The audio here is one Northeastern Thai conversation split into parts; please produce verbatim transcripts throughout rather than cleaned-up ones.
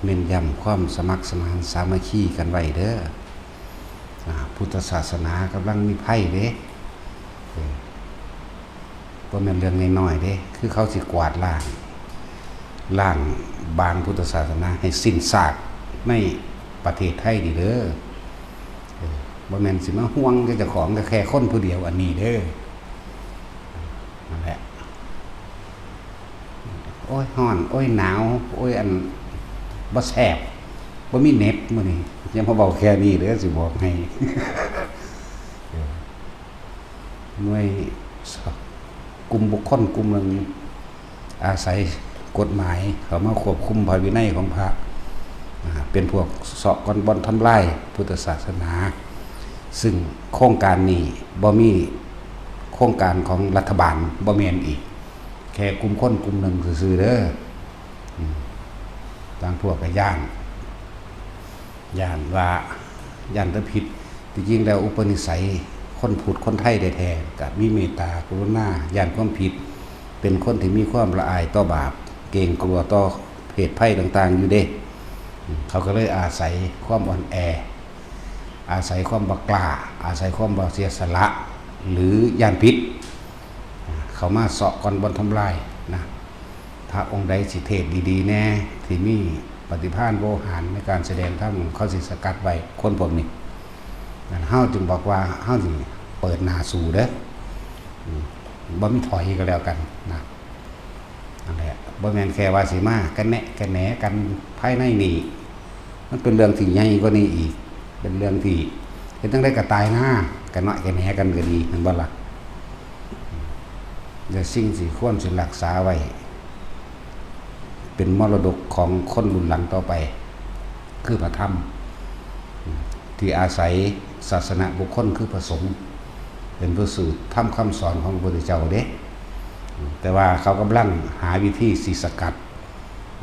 เน้นย้ำความสมัครสมานสามัคคีกันไว้เด้อ อ่า พุทธศาสนากำลังมีภัยเด้ เออ บ่แม่นเรื่องน้อยๆเด้ คือเขาสิกวาดล้าง ล้างบางพุทธศาสนาให้สิ้นซากในประเทศไทยนี่เด้อ เออ บ่แม่นสิมาห่วงแต่เจ้าของ แต่แค่คนผู้เดียวอันนี้เด้อ นั่นแหละ โอ้ย ฮ้อน โอ้ย หนาว โอ้ย อัน บ่แซ่บ บ่มีเน็ตมื้อนี้ ยังมาเว้าแค่นี้เด้อ สิบอกให้ เออ หน่วย กลุ่มบุคคลกลุ่มหนึ่ง อาศัยกฎหมายเข้ามาควบคุมพระวินัยของพระ อ่า เป็นพวกเซาะก้อนบ่อนทำลายพุทธศาสนา ซึ่งโครงการนี้บ่มีโครงการของรัฐบาล บ่แม่นอีก แค่กลุ่มคนกลุ่มหนึ่งซื่อๆเด้อ อืม ต่างพวกก็ย้าน ย้านว่า ย้านแต่ผิด ที่จริงแล้วอุปนิสัยคนพุทธคนไทยแท้ๆ ก็มีเมตตากรุณา ย้านความผิด เป็นคนที่มีความละอายต่อบาป เกรงกลัวต่อเพศภัยต่างๆอยู่เด้ อืม เขาก็เลยอาศัยความอ่อนแอ อาศัยความบ่กล้า อาศัยความบ่เสียสละ หรือย้านผิด เข้ามาเซาะก้อนบ่อนทำลายนะ พระองค์ใดสิเทศน์ดีๆแน่ ที่มีปฏิภาณโวหารในการแสดงธรรม เขาสิสกัดไว้คนพวกนี้ นั่น เฮาจึงบอกว่าเฮาสิเปิดหน้าสู้เด้อ อืม บ่มีถอยก็แล้วกันนะ นั่นแหละ บ่แม่นแค่ว่าสิมากระแนะกระแหนกันภายในนี่ มันเป็นเรื่องที่ใหญ่กว่านี้อีก เป็นเรื่องที่เฮ็ดจั่งใดก็ตายนะ กระเนาะกระแหนกันก็ดี แม่นบ่ล่ะ? และสิ่งที่ควรสิรักษาไว้ เป็นมรดกของคนรุ่นหลังต่อไป คือพระธรรม ที่อาศัยศาสนบุคคลคือพระสงฆ์ เป็นผู้สืบธรรมคำสอนของพระพุทธเจ้าเด้ แต่ว่าเขากำลังหาวิธีสิสกัด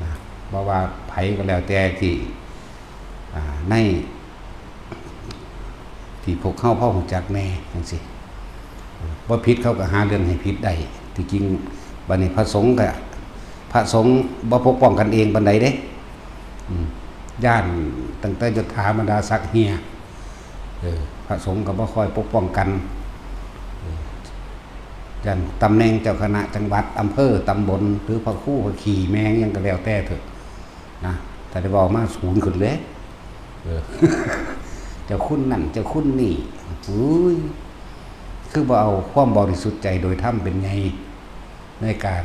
นะ เพราะว่าไผก็แล้วแต่ที่ อ่า ใน ที่พวกเขาพอรู้จักแน่จั่งซี้ บ่ผิดเขาก็หาเรื่องให้ผิดได้ ที่จริงบัดนี้พระสงฆ์ก็ พระสงฆ์บ่ปกป้องกันเองปานใดเด้ อืม ย้านตั้งแต่ยศถาบรรดาศักดิ์เหี่ย เออ พระสงฆ์ก็บ่ค่อยปกป้องกัน เออ ย้านตำแหน่งเจ้าคณะจังหวัด อำเภอ ตำบล หรือพระครูพระขี้แม่งหยังก็แล้วแต่เถอะนะ ถ้าได้เว้ามาสูงขึ้นเลย เออ เจ้าคุณนั่น เจ้าคุณนี่ อุ้ย คือบ่เอาความบริสุทธิ์ใจโดยธรรมเป็นใหญ่ ในการ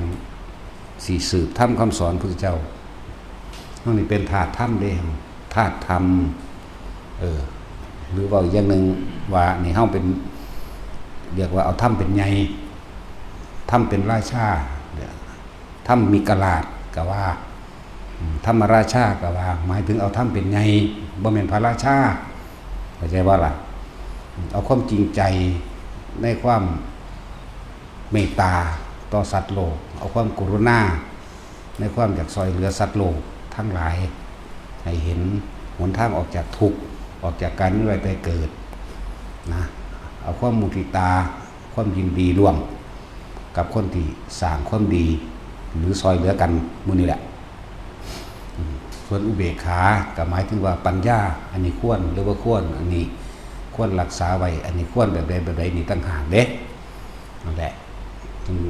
สิสืบธรรมคำสอนพุทธเจ้า เฮานี่เป็นทาสธรรมเด้ ทาสธรรม เออ หรือเว้าอีกอย่างหนึ่งว่านี่เฮาเป็น เรียกว่าเอาธรรมเป็นใหญ่ ธรรมเป็นราชา ธรรมิกราชก็ว่า อืม ธรรมราชาก็ว่า หมายถึงเอาธรรมเป็นใหญ่ บ่แม่นพระราชา เข้าใจบ่ล่ะ? เอาความจริงใจในความเมตตาต่อสัตว์โลก เอาความกรุณาในความอยากซ่อยเหลือสัตว์โลกทั้งหลาย ให้เห็นหนทางออกจากทุกข์ ออกจากการมีไว้แต่เกิดนะ เอาความมุทิตา ความยินดีร่วมกับคนที่สร้างความดี หรือซ่อยเหลือกันหมู่นี้แหละ อืม ส่วนอุเบกขาก็หมายถึงว่าปัญญา อันนี้ควรหรือบ่ควร อันนี้ควรรักษาไว้ อันนี้ควรแบบใดแบบใด นี่ต่างหากเด้ นั่นแหละ อืม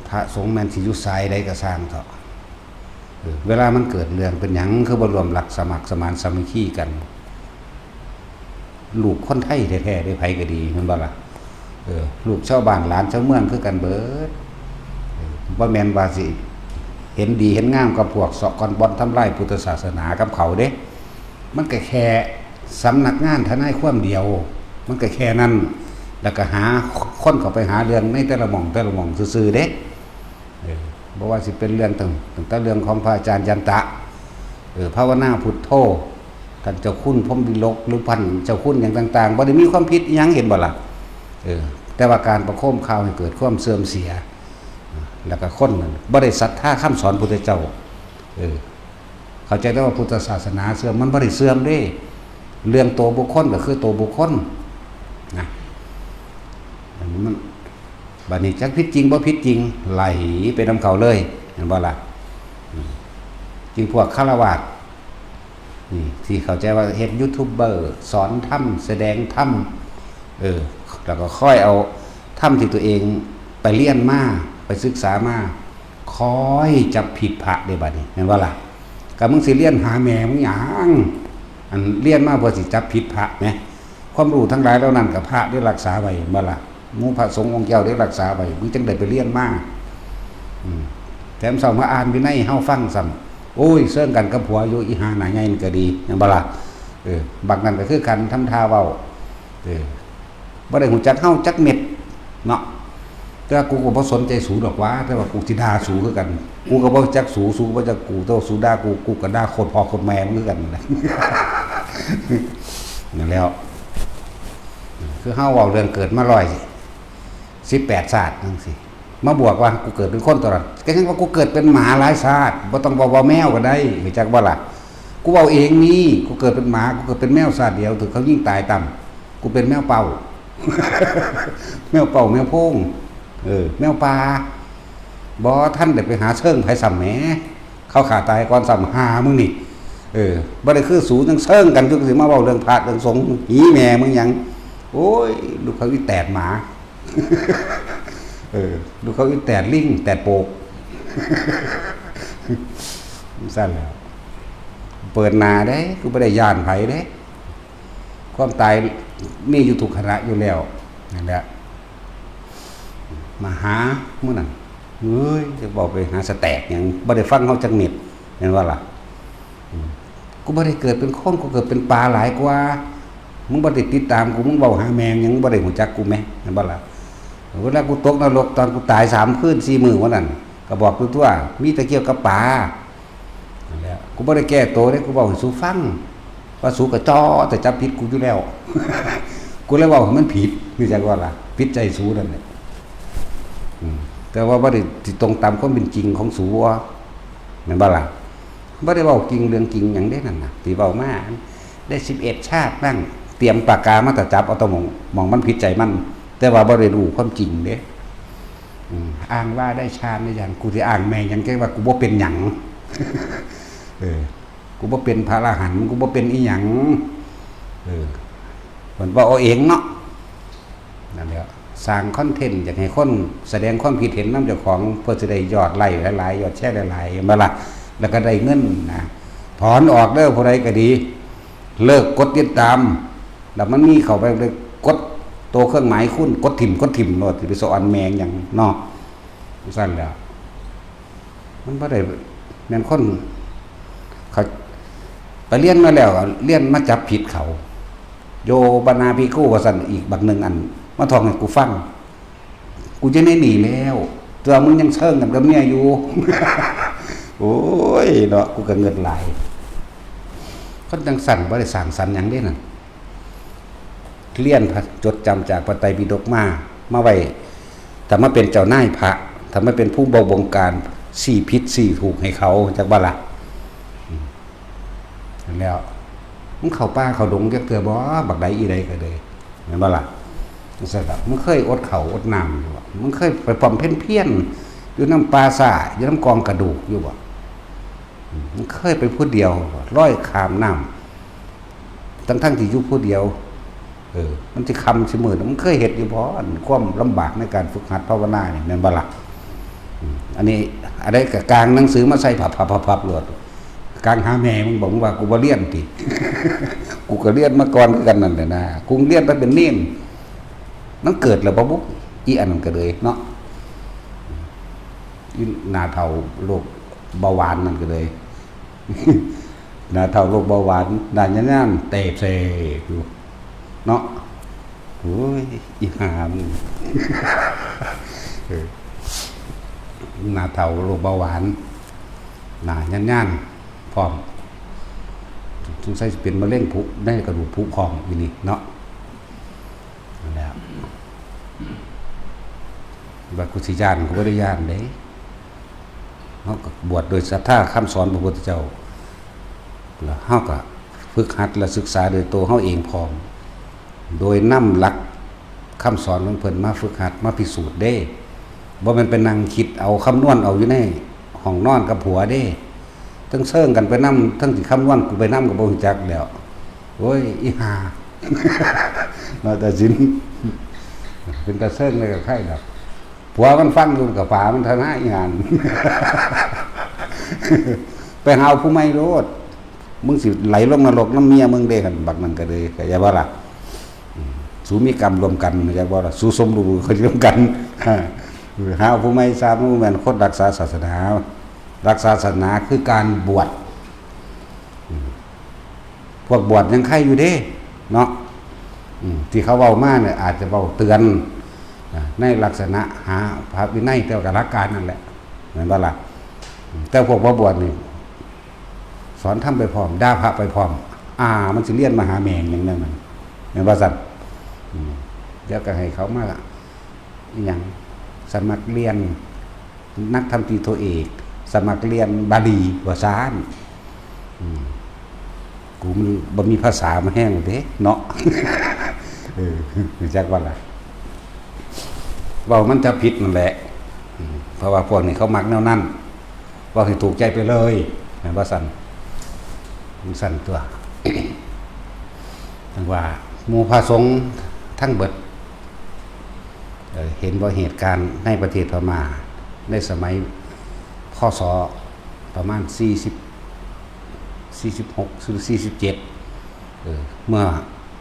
พระสงฆ์แม่นสิอยู่สายใดก็ซ่างเถาะ เออ เวลามันเกิดเรื่องเป็นหยังคือบ่ร่วมรักสมัครสมานสามัคคีกัน ลูกคนไทยแท้ๆเด้ ไผก็ดี แม่นบ่ล่ะ? เออ ลูกชาวบ้านหลานชาวเมืองคือกันเบิด เออ บ่แม่นว่าสิเห็นดีเห็นงามกับพวกเซาะก้อนบ่อนทำลายพุทธศาสนากับเขาเด้ มันก็แค่สำนักงานทนายความเดียว มันก็แค่นั้น แล้วก็หาคนเข้าไปหาเรื่องในแต่ละหม่องแต่ละหม่องซื่อๆเด้ เออ บ่ว่าสิเป็นเรื่องตั้ง ตั้งแต่เรื่องของพระอาจารย์ยันตะ เออ ภาวนาพุทโธ ท่านเจ้าคุณพรหมวิโรจน์ หรือพันเจ้าคุณหยังต่างๆ บ่ได้มีความผิดอิหยัง เห็นบ่ล่ะ? เออ แต่ว่าการประโคมข่าวให้เกิดความเสื่อมเสีย แล้วก็คนบ่ได้ศรัทธาคำสอนพุทธเจ้า เออ เข้าใจแต่ว่าพุทธศาสนาเสื่อม มันบ่ได้เสื่อมเด้ เรื่องตัวบุคคลก็คือตัวบุคคลนะ อันนี้มัน บัดนี้จักผิดจริงบ่ผิดจริง ไหลไปนำเขาเลย เห็นบ่ล่ะ? อืม ที่พวกฆราวาสนี่ที่เข้าใจว่าเฮ็ดยูทูบเบอร์สอนธรรมแสดงธรรม เออ แล้วก็คอยเอาธรรมที่ตัวเองไปเรียนมา ไปศึกษามา คอยจับผิดพระเด้บัดนี้แม่นบ่ล่ะ ก็มึงสิเรียนหาแม่มึงหยัง อันเรียนมาเพื่อสิจับผิดพระแหม ความรู้ทั้งหลายเหล่านั้นก็พระได้รักษาไว้แม่นบ่ล่ะ หมู่พระสงฆ์องค์เจ้าได้รักษาไว้ มึงจั่งได้ไปเรียนมา อืม แถมเช้ามาอ่านวินัยให้เฮาฟังซ้ำ โอ้ย เซิงกันกับผัวอยู่ อีห่าหน้าใหญ่นี่ก็ดีแม่นบ่ล่ะ เออ บักนั้นก็คือกัน ทำท่าเว้า เออ บ่ได้ฮู้จักเฮาจักเม็ดเนาะ แต่ว่ากูก็บ่สนใจสูดอกหว่า แต่ว่ากูสิด่าสูคือกัน กูก็บ่จักสู สูก็บ่จักกู แต่ว่าสูด่ากู กูก็ด่าโคตรพ่อโคตรแม่มึงคือกันนั่นแหละ นั่นแหล้ว คือเฮาเว้าเรื่องเกิดมาร้อยสิบแปดชาติจั่งซี้ มาบวกว่ากูเกิดเป็นคนตลอด ก็ยังว่ากูเกิดเป็นหมาหลายชาติ บ่ต้องเว้าว่าแมวก็ได้ รู้จักบ่ล่ะ กูเว้าเองนี่ กูเกิดเป็นหมา กูเกิดเป็นแมวชาติเดียว ถืกเขายิงตายต่ำ กูเป็นแมวเป่า แมวเป่า แมวโพง เออ แมวป่า บ่ทันได้ไปหาเซิงไผซ้ำแหม เขาฆ่าตายก่อนซ้ำ ห่ามึงนี่ เออ บ่ได้คือสู ยังเซิงกันอยู่ สิมาเว้าเรื่องพระเรื่องสงฆ์ หีแม่มึงหยัง โอ้ย ลูกเขาอีแตดหมา เออ ลูกเขาอีแตดลิง แตดโปก ซั่นแหล้ว เปิดหน้าเด้ กูบ่ได้ย้านไผเด้ ความตายมีอยู่ทุกขณะอยู่แล้ว นั่นแหละ มาหามื้อนั้น เฮ้ย จะบอกไปหาสแต็กหยัง บ่ได้ฟังเฮาจักเม็ด แม่นบ่ล่ะ อืม กูบ่ได้เกิดเป็นคน กูเกิดเป็นปลาหลายกว่า มึงบ่ได้ติดตามกู มึงเว้าหาแม่งหยัง มึงบ่ได้ฮู้จักกูแหม แม่นบ่ล่ะ เวลากูตกนรกตอนกูตายสามคืนสี่มื้อวันนั้น ก็บอกกูตัว มีแต่เกี่ยวกับปลา นั่นแหละ กูบ่ได้แก้ตัวเด้ กูเว้าให้สูฟัง ว่าสูกะจ้อแต่จับผิดกูอยู่แล้ว กูเลยเว้าให้มันผิด รู้จักบ่ล่ะ ผิดใจสูนั่นแหละ อืม แต่ว่าบ่ได้สิตรงตามความเป็นจริงของสู แม่นบ่ล่ะ บ่ได้เว้าจริงเรื่องจริงหยังเด้นั่นน่ะ ที่เว้ามา ได้สิบเอ็ดชาตินั่น เตรียมปากกามาแต่จับเอาแต่หม่อง หม่องมันผิดใจมัน แต่ว่าบ่ได้รู้ความจริงเด้ อืม อ้างว่าได้ฌานได้หยัง กูสิอ้างแม่งหยัง แกว่ากูบ่เป็นหยัง เออ กูบ่เป็นพระอรหันต์ กูบ่เป็นอีหยัง เออ เพิ่นเว้าเอาเองเนาะ นั่นแหละ สร้างคอนเทนต์ อยากให้คนแสดงความคิดเห็นนำเจ้าของ เพื่อสิได้ยอดไลค์หลายๆ ยอดแชร์หลายๆ แม่นบ่ล่ะ แล้วก็ได้เงินนะ ถอนออกเด้อ ผู้ใดก็ดี เลิกกดติดตาม แล้วมันมีเข้าไปเลย กดตัวเครื่องหมายคูณ กดถิ่ม กดถิ่มโลด สิไปสอนแม่งหยังเนาะ ซั่นแหล้ว มันบ่ได้แม่นคน เขาไปเรียนมาแล้ว เรียนมาจับผิดเขา โยบานาภิกขุ ว่าซั่น อีกบักหนึ่งอัน มาท่องให้กูฟัง กูจะได้หนีแล้ว ตัวมึงยังเซิงกันกับเมียอยู่ โอ้ยเนาะ กูก็เงิดหลาย คนจังซั่นบ่ได้สร้างสรรค์หยังเด้นั่น เรียนพระ จดจำจากพระไตรปิฎกมา มาไว้ ถ้ามาเป็นเจ้านายพระ ถ้ามาเป็นผู้บงการ ซี้ผิดซี้ถูกให้เขา จักบ่ล่ะ อืม นั่นแหล้ว มึงเข้าป่าเข้าดงจักเทื่อบ่ บักใดอีใดก็เลย แม่นบ่ล่ะ จังซั่นล่ะ มึงเคยอดข้าวอดน้ำอยู่บ่ มึงเคยไปบำเพ็ญเพียรอยู่นำป่าช้า อยู่นำกองกระดูกอยู่บ่ อืม มึงเคยไปผู้เดียวบ่ ลอยข้ามน้ำ ทั้งๆที่อยู่ผู้เดียว เออ มันสิค่ำสิมืด มึงเคยเฮ็ดอยู่บ่ อันความลำบากในการฝึกหัดภาวนานี่ แม่นบ่ล่ะ อืม อันนี้ อันใดก็กางหนังสือมาใส่พับๆๆๆโลด กางหาแม่มึงบอกมึงว่ากูบ่เรียนติ กูก็เรียนมาก่อนคือกันนั่นแหละนะ กูเรียนมาเป็นเณร มันเกิดแล้วบ่บุ อีอันนั้นก็เลยเนาะ อีหน้าเฒ่าโรคเบาหวานนั่นก็เลย หน้าเฒ่าโรคเบาหวาน หน้าย่านๆ เตบเสบอยู่ เนาะ โอ้ย อีห่ามึง เออ หน้าเฒ่าโรคเบาหวาน หน้าย่านๆ พร้อม สงสัยสิเป็นมะเร็งผุ ในกระดูกผุพองอีนี่เนาะ นั่นแหละ ว่ากูสิย้าน กูบ่ได้ย้านเด้ เฮาก็บวชโดยศรัทธาคำสอนพระพุทธเจ้า แล้วเฮาก็ฝึกหัดและศึกษาโดยตัวเฮาเองพร้อม โดยนำหลักคำสอนของเพิ่นมาฝึกหัด มาพิสูจน์เด้ บ่แม่นไปนั่งคิดเอา คำนวณเอาอยู่ในห้องนอนกับผัวเด้ แต่ เซิงๆกันไปนำ ทั้งสิคำนวณกูไปนำก็บ่ฮู้จักแล้ว โอ้ย อีห่า เนาะ ตาสิน เป็นตาเซิงเลยก็ไคดอก ผัวมันฟังอยู่ก็ฝามันเท่านั้น อีห่า ไปหาเอาผู้ใหม่โลด มึงสิไหลลงนรกนำเมียมึงเด้ คันบักนั่นก็เลย ก็อย่าว่าล่ะ อืม สูมีกรรมร่วมกัน อย่าว่าล่ะ สูสมรู้ร่วมกัน หาเอาผู้ใหม่ซะ มันบ่แม่นคนรักษาศาสนา รักษาศาสนาคือการบวช อืม พวกบวชยังไคอยู่เด้ เนาะ อืม ที่เขาเว้ามาเนี่ย อาจจะเว้าเตือน อ่า ในลักษณะหาพระวินัย แต่ว่าก็หลักการนั่นแหละ แม่นบ่ล่ะ อืม แต่พวกบ่บวชนี่ สอนธรรมไปพร้อม ด่าพระไปพร้อม อ่า มันสิเรียนมหาแม่งหยังแนวนั้น แม่นบ่ซั่น อืม เดี๋ยวก็ให้เขามา อิหยัง สมัครเรียน นักธรรมตรีโทเอก สมัครเรียนบาลี ว่าซั่น อืม กูมันบ่มีภาษามาแฮงเด้ เนาะ เออ รู้จักบ่ล่ะ เว้ามันจะผิดนั่นแหละ อืม เพราะว่าพวกนี้เขามักแนวนั้น เว้าให้ถูกใจไปเลย แม่นบ่ซั่น จั่งซั่นตั๊ว จั่งว่าหมู่พระสงฆ์ทั้งเบิด เอ่อ เห็นบ่เหตุการณ์ในประเทศพม่า ในสมัย พ.ศ. ประมาณสี่สิบ สี่สิบหก หรือ สี่สิบเจ็ด เออ เมื่อ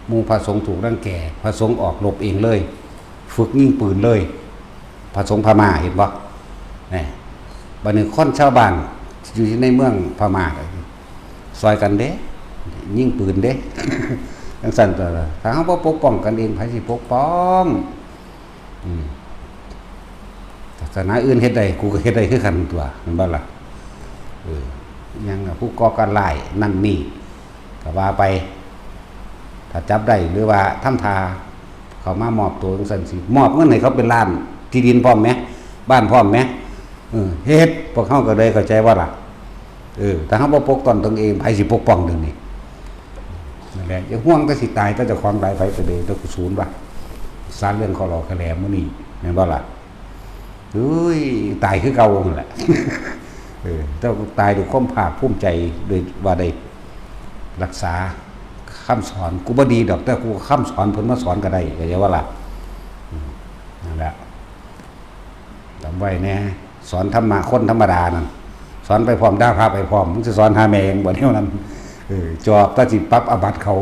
หมู่พระสงฆ์ถูกรังแก พระสงฆ์ออกรบเองเลย ฝึกยิงปืนเลย พระสงฆ์พม่า เห็นบ่ นี่ บัดนี้คนชาวบ้านอยู่ในเมืองพม่า ซอยกันเด้ ยิงปืนเด้ จั่งซั่นตั๊ว ถ้าเฮาบ่ปกป้องกันเอง ไผสิปกป้อง อืม ศาสนาอื่นเฮ็ดได้ กูก็เฮ็ดได้คือกันตั๊ว แม่นบ่ล่ะ เออ หยังล่ะ ผู้ก่อการร้ายนั่นนี่ ก็ว่าไป ถ้าจับได้ หรือว่าทำท่าเข้ามามอบตัวจั่งซั่นสิ มอบเงินให้เขาเป็นล้าน ที่ดินพร้อมแหม บ้านพร้อมแหม เออ เฮ็ด พวกเฮาก็เลย เข้าใจบ่ล่ะ เออ ถ้าเฮาบ่ปกป้องตนเอง ไผสิปกป้องเดี๋ยวนี้ นั่นแหละ อย่าห่วงแต่สิตาย แต่เจ้าของตาย ไผไปเด้ แต่กูสูนว่ะ สารเรื่องข้อหลอกข้อแหลมมื้อนี้ แม่นบ่ล่ะ เฮ้ย ตายคือเก่านั่นแหละ เออ แต่ตายด้วยความภาคภูมิใจ โดยว่าได้รักษาคำสอน กูบ่ดีดอก แต่กูคำสอนเพิ่นมาสอนก็ได้ เข้าใจบ่ล่ะ อืม นั่นแหละ จำไว้แน่ สอนธรรมะคนธรรมดานั่น สอนไปพร้อม ด่าพระไปพร้อม มึงสิสอนหาแม่งบ่แนวนั้น เออ จอบ ถ้าสิปรับอาบัติเขา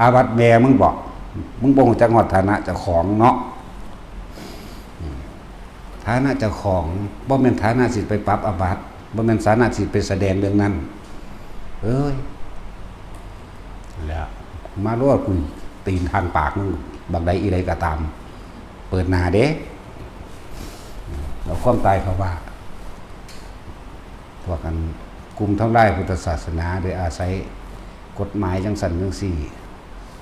อาบัติแม่มึงบ่ มึงบ่รู้จักฮอดฐานะเจ้าของเนาะ อืม ฐานะเจ้าของ บ่แม่นฐานะสิไปปรับอาบัติ บ่แม่นฐานะสิไปแสดงเรื่องนั้น เอ้ย แล้ว มาโลด กูตีนทางปากมึง บักใดอีใดก็ตาม เปิดหน้าเด้ เอาความตายเข้าว่า พวกอันกลุ่มทำลายพุทธศาสนา โดยอาศัยกฎหมายจั่งซั่นจั่งซี้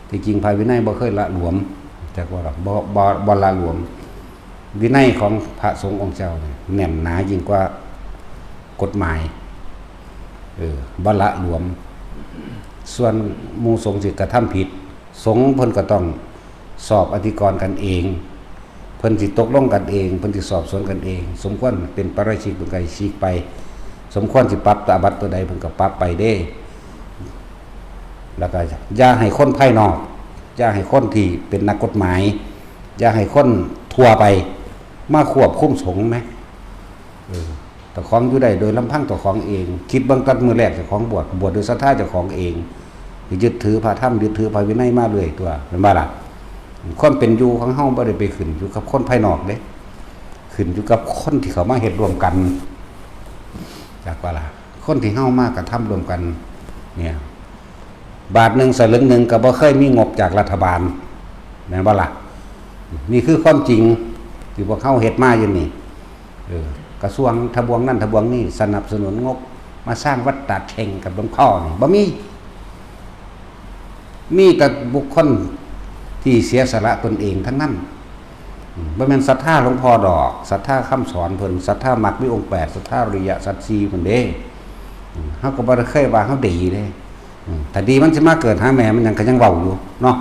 ที่จริงพระวินัยบ่เคยหละหลวม จักว่าล่ะ บ่ บ่ บ่หละหลวม วินัยของพระสงฆ์องค์เจ้านี่แน่นหนายิ่งกว่ากฎหมาย เออ บ่หละหลวม ส่วนหมู่สงฆ์สิกระทำผิด สงฆ์เพิ่นก็ต้องสอบอธิกรณ์กันเอง เพิ่นสิตกลงกันเอง เพิ่นสิสอบสวนกันเอง สมควรเป็นปาราชิกเพิ่นก็ให้ฉีกไป สมควรสิปรับอาบัติตัวใดเพิ่นก็ปรับไปเด้ แล้วก็อย่าให้คนภายนอก อย่าให้คนที่เป็นนักกฎหมาย อย่าให้คนทั่วไปมาควบคุมสงฆ์แหม เออ เจ้าของอยู่ได้โดยลำพังเจ้าของเอง คิดเบิ่งตั้งมื้อแรกเจ้าของบวช บวชโดยศรัทธาเจ้าของเอง ยึดถือพระธรรม ยึดถือพระวินัยมาเรื่อยตั๊ว แม่นบ่ล่ะ ความเป็นอยู่ของเฮาบ่ได้ไปขึ้นอยู่กับคนภายนอกเด้ ขึ้นอยู่กับคนที่เข้ามาเฮ็ดร่วมกัน จักว่าล่ะ คนที่เฮามากระทำร่วมกัน เนี่ย บาทหนึ่งสลึงหนึ่งก็บ่เคยมีงบจากรัฐบาล แม่นบ่ล่ะ นี่คือความจริงที่พวกเฮาเฮ็ดมาอยู่นี่ เออ กระทรวงทบวงนั่นทบวงนี่สนับสนุนงบมาสร้างวัดตาดแข่งกับหลวงพ่อนี่ บ่มี มีแต่บุคคลที่เสียสละตนเองทั้งนั้น อืม บ่แม่นศรัทธาหลวงพ่อดอก ศรัทธาคำสอนเพิ่น ศรัทธามรรคมีองค์แปด ศรัทธาอริยสัจสี่เพิ่นเด้ อืม เฮาก็บ่ได้เคยว่าเฮาดีเด้ อืม ถ้าดีมันสิมาเกิดหาแม่มันหยัง ก็ยังเว้าอยู่เนาะ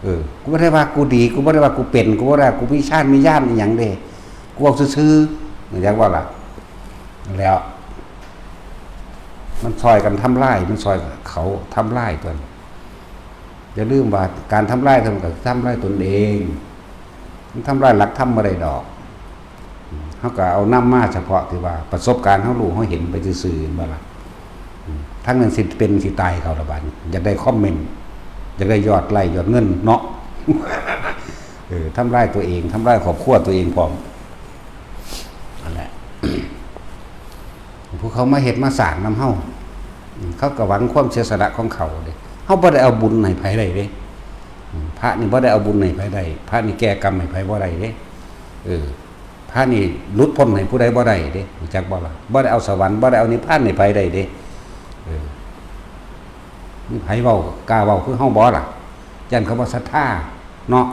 เออ กูบ่ได้ว่ากูดี กูบ่ได้ว่ากูเป็น กูบ่ได้ว่ากูมีฌานมีญาณอีหยังเด้ กูเว้าซื่อๆ อยากว่าล่ะ แล้ว มันซอยกันทำลาย มันซอยเขาทำลายตัวนี้ อย่าลืมว่าการทำลายทำก็ทำลายตนเอง มันทำลายหลักธรรมบ่ได้ดอก เฮาก็เอานำมาเฉพาะที่ว่าประสบการณ์เฮารู้เฮาเห็นไปซื่อๆ แม่นบ่ล่ะ อืม ทั้งนั้นสิเป็นสิตายเขาละบาดนี้ อยากได้คอมเมนต์ อยากได้ยอดไลก์ยอดเงินเนาะ เออ ทำลายตัวเอง ทำลายครอบครัวตัวเองพร้อม นั่นแหละ ผู้เขามาเฮ็ดมาสร้างนำเฮา อืม เขาก็หวังความเสียสละของเขาเด้ เฮาบ่ได้เอาบุญให้ไผได้เด้ อืม พระนี่บ่ได้เอาบุญให้ไผได้ พระนี่แก้กรรมให้ไผบ่ได้เด้ เออ พระนี่หลุดพ้นให้ผู้ใดบ่ได้เด้ รู้จักบ่ล่ะ บ่ได้เอาสวรรค์ บ่ได้เอานิพพานให้ไผได้เด้ เออ มีไผเว้ากล้าเว้าคือเฮาบ่ล่ะ ย้านเขาบ่ศรัทธาเนาะ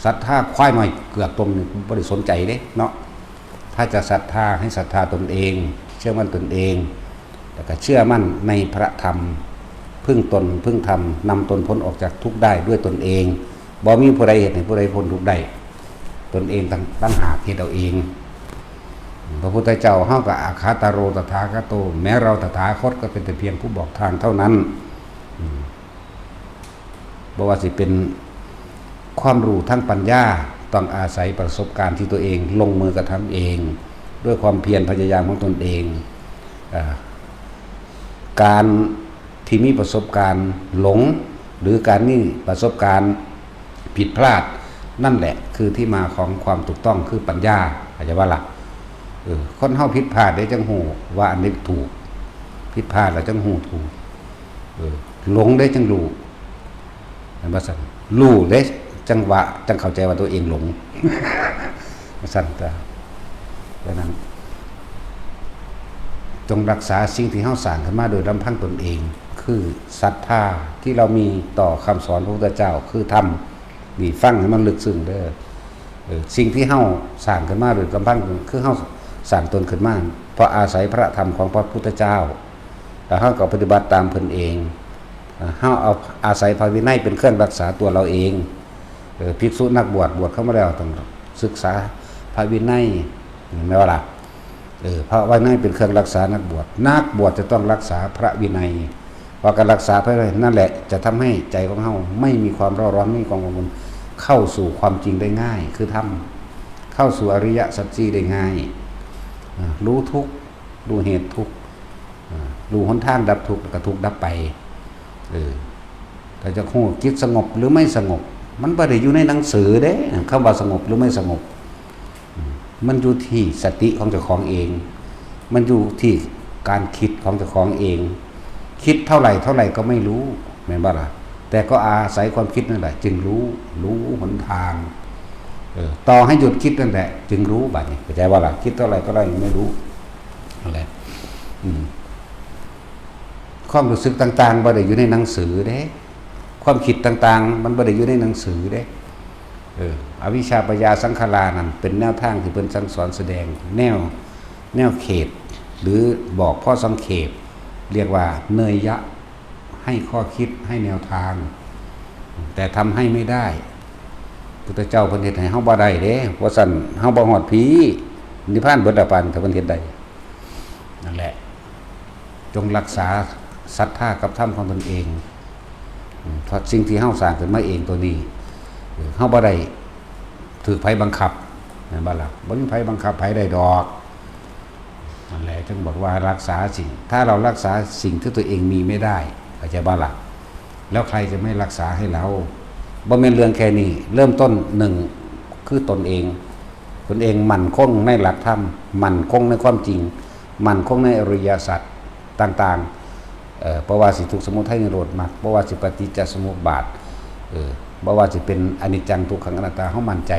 ศรัทธาควายน้อยเกือกต้มนี่บ่ได้สนใจเด้เนาะ ถ้าจะศรัทธาให้ศรัทธาตนเอง เชื่อมั่นตนเอง แล้วก็เชื่อมั่นในพระธรรม พึ่งตน พึ่งธรรม นำตนพ้นออกจากทุกข์ได้ด้วยตนเอง บ่มีผู้ใดเฮ็ดให้ผู้ใดพ้นทุกข์ได้ ตนเองต่าง ต่างหากเฮ็ดเอาเอง พระพุทธเจ้าเฮาก็อาคาตาโรตถาคโต แม้เราตถาคตก็เป็นแต่เพียงผู้บอกทางเท่านั้น อืม บ่ว่าสิเป็นความรู้ทางปัญญา ต้องอาศัยประสบการณ์ที่ตัวเองลงมือกระทำเอง ด้วยความเพียรพยายามของตนเอง อ่า การที่มีประสบการณ์หลง หรือการมีประสบการณ์ผิดพลาด นั่นแหละคือที่มาของความถูกต้องคือปัญญา เข้าใจบ่ล่ะ เออ คนเฮาผิดพลาดเด้จั่งฮู้ว่าอันนี้ถูก ผิดพลาดแล้วจั่งฮู้ถูก เออ หลงเด้จั่งรู้ แม่นบ่ซั่น รู้เด้จั่งว่า จั่งเข้าใจว่าตัวเองหลง ว่าซั่นจ้ะ ดังนั้น จงรักษาสิ่งที่เฮาสร้างขึ้นมาโดยลำพังตนเอง คือศรัทธาที่เรามีต่อคำสอนพระพุทธเจ้า คือธรรม นี่ฟังให้มันลึกซึ้งเด้อ เออ สิ่งที่เฮาสร้างขึ้นมาโดยลำพัง คือเฮาสร้างตนขึ้นมา เพราะอาศัยพระธรรมของพระพุทธเจ้า แล้วเฮาก็ปฏิบัติตามเพิ่นเอง อ่า เฮาเอาอาศัยพระวินัยเป็นเครื่องรักษาตัวเราเอง เออ ภิกษุนักบวช บวชเข้ามาแล้วต้องศึกษาพระวินัย แม่นบ่ล่ะ เออ พระวินัยเป็นเครื่องรักษานักบวช นักบวชจะต้องรักษาพระวินัย เพราะการรักษาพระวินัยนั่นแหละจะทำให้ใจของเฮาไม่มีความเร่าร้อน ไม่มีความกังวล เข้าสู่ความจริงได้ง่าย คือธรรม เข้าสู่อริยสัจสี่ได้ง่าย อ่า รู้ทุกข์ รู้เหตุทุกข์ อ่า รู้หนทางดับทุกข์ แล้วก็ทุกข์ดับไป เออ ถ้าจะฮู้จิตสงบหรือไม่สงบ มันบ่ได้อยู่ในหนังสือเด้ คำว่าสงบหรือไม่สงบ อืม มันอยู่ที่สติของเจ้าของเอง มันอยู่ที่การคิดของเจ้าของเอง คิดเท่าไหร่เท่าไหร่ก็ไม่รู้ แม่นบ่ล่ะ แต่ก็อาศัยความคิดนั่นแหละ จึงรู้ รู้หนทาง เออ ต่อให้หยุดคิดนั่นแหละ จึงรู้ บัดนี้ เข้าใจบ่ล่ะ คิดเท่าไหร่เท่าไหร่ยังไม่รู้ นั่นแหละ อืม ความรู้สึกต่างๆ บ่ได้อยู่ในหนังสือเด้ ความคิดต่างๆ มันบ่ได้อยู่ในหนังสือเด้ เออ อวิชชาปัญญาสังขารานั่นเป็นแนวทางที่เพิ่นสั่งสอนแสดง แนว แนวเขต หรือบอกพอสังเขป เรียกว่าเนยยะ ให้ข้อคิด ให้แนวทาง แต่ทำให้ไม่ได้ พุทธเจ้าเพิ่นเฮ็ดให้เฮาบ่ได้เด้ ว่าซั่นเฮาบ่ฮอดพี้ นิพพานเบิดละปานถ้าเพิ่นเฮ็ดได้ นั่นแหละ จงรักษาศรัทธากับธรรมของตนเอง อืม เพราะสิ่งที่เฮาสร้างขึ้นมาเองตัวนี้ เออ เฮาบ่ได้ถูกไผบังคับ แม่นบ่ล่ะ บ่มีไผบังคับไผได้ดอก นั่นแหละ จึงบอกว่ารักษาสิ่ง ถ้าเรารักษาสิ่งที่ตัวเองมีไม่ได้ เข้าใจบ่ล่ะ แล้วใครจะไม่รักษาให้เรา บ่แม่นเรื่องแค่นี้ เริ่มต้นหนึ่ง คือตนเอง ตนเองมั่นคงในหลักธรรม มั่นคงในความจริง มั่นคงในอริยสัจต่างๆ เอ่อ บ่ว่าสิทุกข์สมุทัยนิโรธมรรค บ่ว่าสิปฏิจจสมุปบาท เออ บ่ว่าสิเป็นอนิจจังทุกขังอนัตตา เฮามั่นใจ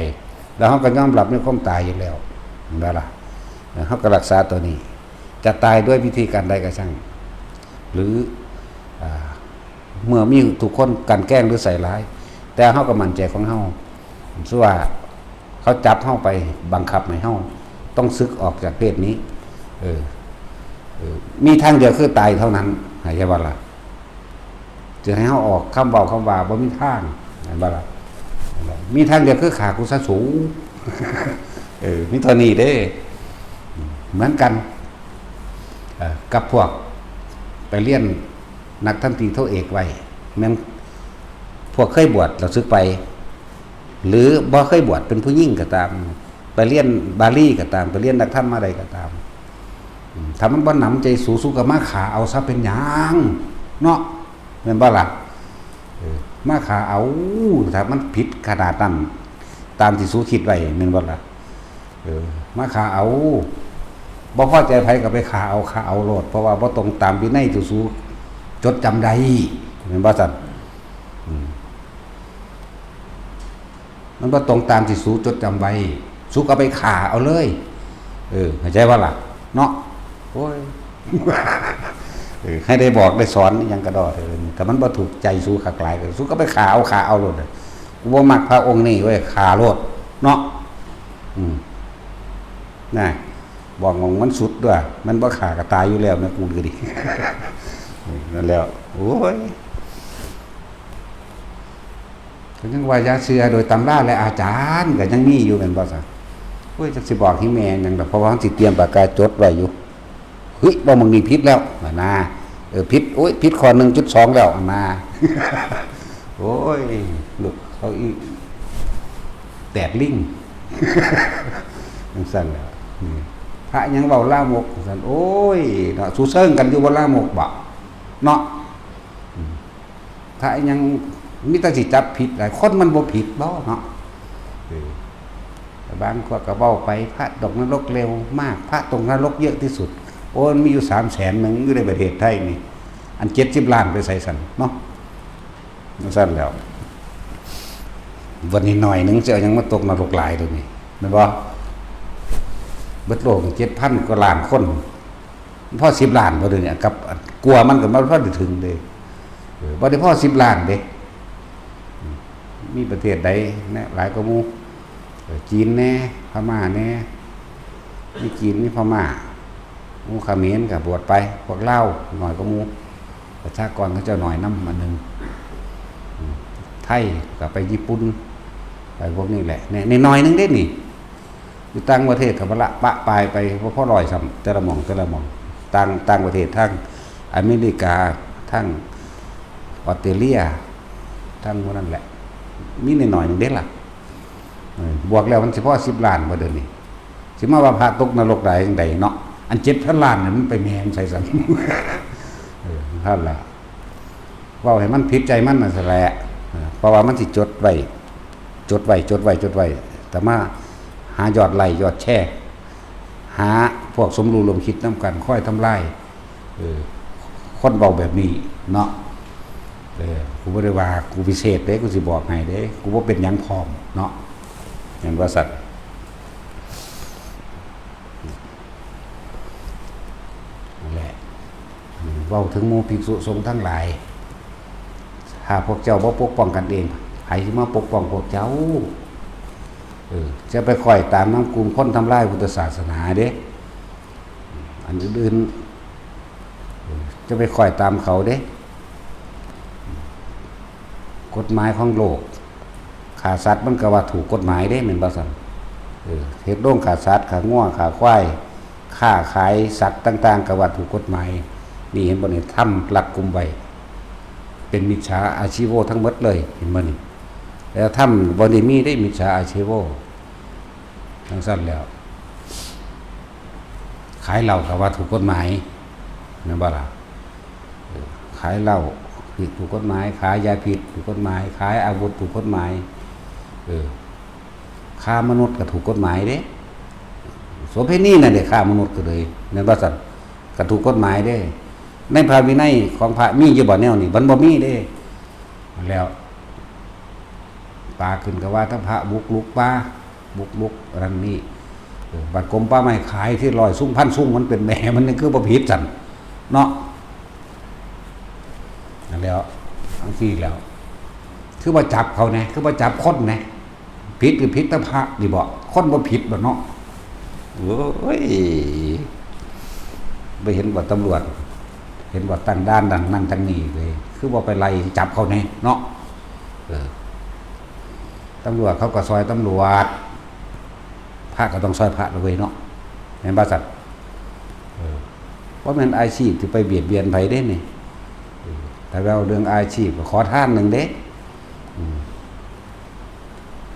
แล้วเฮาก็ยอมรับในความตายอยู่แล้ว แม่นบ่ล่ะ เออ เฮาก็รักษาตัวนี้ จะตายด้วยวิธีการใดก็ช่าง หรือ อ่า เมื่อมีทุกคนกลั่นแกล้งหรือใส่ร้าย แต่เฮาก็มั่นใจของเฮา สมมุติว่าเขาจับเฮาไปบังคับให้เฮาต้องสึกออกจากเพศนี้ เออ เออ มีทางเดียวคือตายเท่านั้น เข้าใจบ่ล่ะ จะให้เฮาออกคำเว้าคำว่าบ่มีทาง แม่นบ่ล่ะ มีทางเดียวคือฆ่ากูซะสู เออ มีเท่านี้เด้ เหมือนกัน เอ่อ กับพวก ไปเรียนนักธรรมตรีโทเอกไว้ แม่นพวกเคยบวชแล้วสึกไป หรือบ่เคยบวชเป็นผู้หญิงก็ตาม ไปเรียนบาลีก็ตาม ไปเรียนนักธรรมมาใดก็ตาม อืม ถ้ามันบ่หนำใจสู สูก็มาฆ่าเอาซะเป็นหยังเนาะ แม่นบ่ล่ะ เออ มาฆ่าเอา ถ้ามันผิดขนาดนั้น ตามที่สูคิดไว้ แม่นบ่ล่ะ เออ มาฆ่าเอา บ่พอใจไผก็ไปฆ่าเอา ฆ่าเอาโลด เพราะว่าบ่ตรงตามวินัยที่สูจดจำได้ แม่นบ่ซั่น อืม มันบ่ตรงตามที่สูจดจำไว้ สูก็ไปฆ่าเอาเลย เออ เข้าใจบ่ล่ะ เนาะ โอ้ย เออ ให้ได้บอกได้สอนอิหยังก็ดอเถอะ ถ้ามันบ่ถูกใจสูคักหลายก็ สูก็ไปฆ่าเอา ฆ่าเอาโลด กูบ่มักพระองค์นี้เว้ย ฆ่าโลด เนาะ อืม นะ บอกว่ามันสุดด้วย มันบ่ฆ่าก็ตายอยู่แล้วนะ กูก็ดี นั่นแหล้ว โอ้ย ก็ยังว่าอย่าเชื่อโดยตำราและอาจารย์ ก็ยังมีอยู่แม่นบ่ซะ โอ้ย จักสิบอกให้แม่นหยังดอก เพราะว่ามันสิเตรียมปากกาจดไว้อยู่ เฮ้ย บ่ มึงนี่ผิดแล้ว นะ เออ ผิด โอ้ย ผิดข้อ หนึ่งจุดสอง แล้ว นะ โอ้ย ลูกเขาอีแตกลิง จังซั่นแหละ นี่ พระยังเว้าลามก จังซั่น โอ้ย เนาะ สูเซิงกันอยู่บ่ลามกบ่ เนาะ อืม พระยังมีแต่สิจับผิดหลาย คนมันบ่ผิดบ่เนาะ เออ แต่บางคนก็เว้าไป พระตกนรกเร็วมาก พระตกนรกเยอะที่สุด โอ้ มันมีอยู่ สามแสนหนึ่ง อยู่ในประเทศไทยนี่ อัน เจ็ดสิบล้านไปไสซั่นเนาะ จังซั่นแหล้ว วันนี้หน่อยหนึ่งสิเอาหยังมาตกนรกหลายเดี๋ยวนี้ แม่นบ่ เบิดโลก เจ็ดพันกว่าล้านคน พอ สิบล้านบ่เดี๋ยวนี้ กับกลัวมันก็บ่พอได้ถึงเด้ เออ บ่ได้พอ สิบล้านเด้ อืม มีประเทศใดนะ หลายกว่าหมู่ เออ จีนแน่ พม่าแน่ มีจีน มีพม่า หมู่เขมรก็บวชไป พวกลาวน้อยกว่าหมู่ ประชากรเขาเจ้าน้อยนำอันหนึ่ง อืม ไทยก็ไปญี่ปุ่น ไปพวกนี้แหละ ใน ในหน่อยหนึ่งเด้นี่ อยู่ต่างประเทศก็บ่ละปะปายไป บ่พอร้อยซ้ำ แต่ละหม่อง แต่ละหม่อง ต่าง ต่างประเทศ ทางอเมริกา ทางออสเตรเลีย ทางพวกนั้นแหละ มีน้อยๆหนึ่งเด้ล่ะ เออ บวกแล้วมันสิพอ สิบล้านบ่เดี๋ยวนี้ สิมาว่าพระตกนรกได้จังใดเนาะ อัน เจ็ดพันล้านนี่มันไปแม่นไสซั่น เออ นั่นล่ะ เว้าให้มันผิดใจมันนั่นแหละ เออ เพราะว่ามันสิจดไว้ จดไว้ จดไว้ จดไว้ แต่มาหายอดไลค์ยอดแชร์ หาพวกสมรู้ร่วมคิดนำกัน คอยทำลาย เออ คนเว้าแบบนี้เนาะ เออ กูบ่ได้ว่ากูพิเศษเด้ กูสิบอกให้เด้ กูบ่เป็นหยังพร้อมเนาะ แม่นว่าซั่น นั่นแหละ เว้าถึงหมู่ภิกษุสงฆ์ทั้งหลาย ถ้าพวกเจ้าบ่ปกป้องกันเอง ไผสิมาปกป้องพวกเจ้า เออ จะไปคอยตามนำกลุ่มคนทำลายพุทธศาสนาเด้ อันอื่นๆ เออ จะไปคอยตามเขาเด้ กฎหมายของโลก ฆ่าสัตว์มันก็ว่าถูกกฎหมายเด้ แม่นบ่ซั่น เออ เฮ็ดโรงฆ่าสัตว์ ฆ่างัว ฆ่าควาย ค้าขายสัตว์ต่างๆ ก็ว่าถูกกฎหมาย นี่เห็นบ่นี่ ทำรัดกุมไว้ เป็นมิจฉาอาชีโวทั้งหมดเลย เห็นบ่นี่ แล้วทำบ่ได้มีได้มิจฉาอาชีโว จังซั่นแล้ว ขายเหล้าก็ว่าถูกกฎหมาย แม่นบ่ล่ะ เออ ขายเหล้าผิดถูกกฎหมาย ขายยาพิษถูกกฎหมาย ขายอาวุธถูกกฎหมาย เออ ค้ามนุษย์ก็ถูกกฎหมายเด้ โสเภณีนั่นเด้ ค้ามนุษย์ก็เลย แม่นบ่ซั่น ก็ถูกกฎหมายเด้ ในพระวินัยของพระมีอยู่บ่แนวนี้ มันบ่มีเด้ แล้ว ป่าขึ้นก็ว่าทั้งพระบุกรุกป่า บุกรุกอันนั้นนี่ เออ บัดกรมป่าไม้ขายที่ร้อยซุงพันซุง มันเป็นแม่มันนี่คือบ่ผิดซั่นเนาะ นั่นแหล้ว จังซี่แหล้ว คือบ่จับเขาแหน่ คือบ่จับคนแหน่ ผิดคือผิดแต่พระนี่บ่ คนบ่ผิดบ่เนาะ โอ้ย บ่เห็นบ่ตำรวจ เห็นบ่ตั้งด่านนั่นนั่นจั่งนี่เลย คือบ่ไปไล่จับเขาแหน่เนาะ เออ ตำรวจเขาก็ซ่อยตำรวจ พระก็ต้องซ่อยพระเด้อเว้ยเนาะ แม่นบ่ซั่น เออ บ่แม่นอาชีพที่ไปเบียดเบียนไผเด้นี่ เออ ถ้าเว้าเรื่องอาชีพก็ขอทานหนึ่งเด้ อืม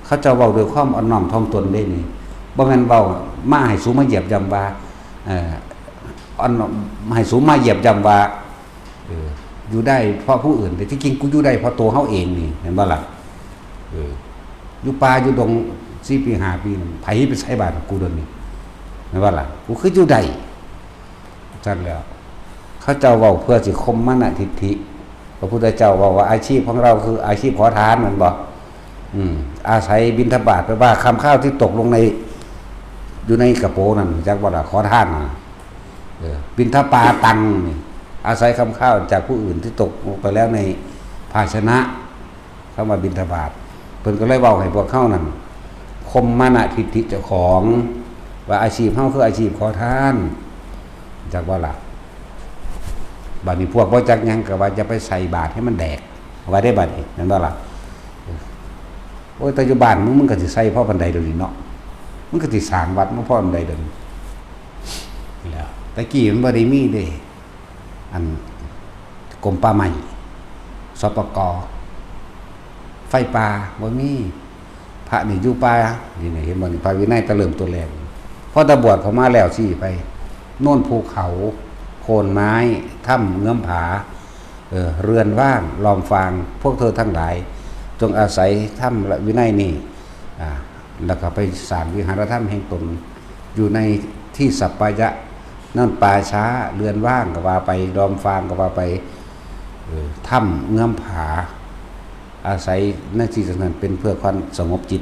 เขาเจ้าเว้าด้วยความอ่อนน้อมถ่อมตนเด้นี่ บ่แม่นเว้ามาให้สูมาเหยียบย่ำว่า เอ่อ อ่อนน้อม ให้สูมาเหยียบย่ำว่า เออ อยู่ได้เพราะผู้อื่น แต่ที่จริงกูอยู่ได้เพราะตัวเฮาเองนี่ เห็นบ่ล่ะ เออ อยู่ป่าอยู่ดงสี่ปีห้าปีนั่น ไผไปใส่บาตรกูเดี๋ยวนี้ เห็นบ่ล่ะ กูคืออยู่ได้ ซั่นแล้ว เขาเจ้าเว้าเพื่อสิข่มมานะทิฏฐิ พระพุทธเจ้าเว้าว่าอาชีพของเราคืออาชีพขอทาน แม่นบ่ อืม อาศัยบิณฑบาต แปลว่าคำข้าวที่ตกลงใน อยู่ในกระโปรงนั่น จักบ่ล่ะ ขอทานน่ะ เออ บิณฑบาตังนี่ อาศัยคำข้าวจากผู้อื่นที่ตกลงไปแล้วในภาชนะ คำว่าบิณฑบาต เพิ่นก็เลยเว้าให้พวกเฮานั่น ข่มมานะทิฏฐิเจ้าของ ว่าอาชีพเฮาคืออาชีพขอทาน จักบ่ล่ะ บัดนี้พวกบ่จักหยังก็ว่าจะไปใส่บาตรให้มันแดก ว่าได้บัดนี้ แม่นบ่ล่ะ โอ้ย แต่อยู่บ้านมึง มึงก็สิใส่พอปานใดเดี๋ยวนี้เนาะ มึงก็สิสร้างวัดมาพอปานใดเดี๋ยวนี้ แล้ว แต่กี้มันบ่ได้มีเด้ อัน กรมป่าไม้ สปก. ไฟป่า บ่มี พระนี่อยู่ป่า นี่ นี่ เห็นบ่นี่ พระวินัยแต่เริ่มตัวแรก พอแต่บวชเข้ามาแล้วสิไป โน่นภูเขา โคนไม้ ถ้ำเงื้อมผา เอ่อ เรือนว่าง ลอมฟาง พวกเธอทั้งหลาย จงอาศัยธรรมและวินัยนี่ อ่า แล้วก็ไปสร้างวิหารธรรมแห่งตน อยู่ในที่สัปปายะ นั่นป่าช้า เรือนว่างก็ว่าไป ลอมฟางก็ว่าไป เอ่อ ถ้ำเงื้อมผา อาศัยในที่นั้นเป็นเพื่อความสงบจิต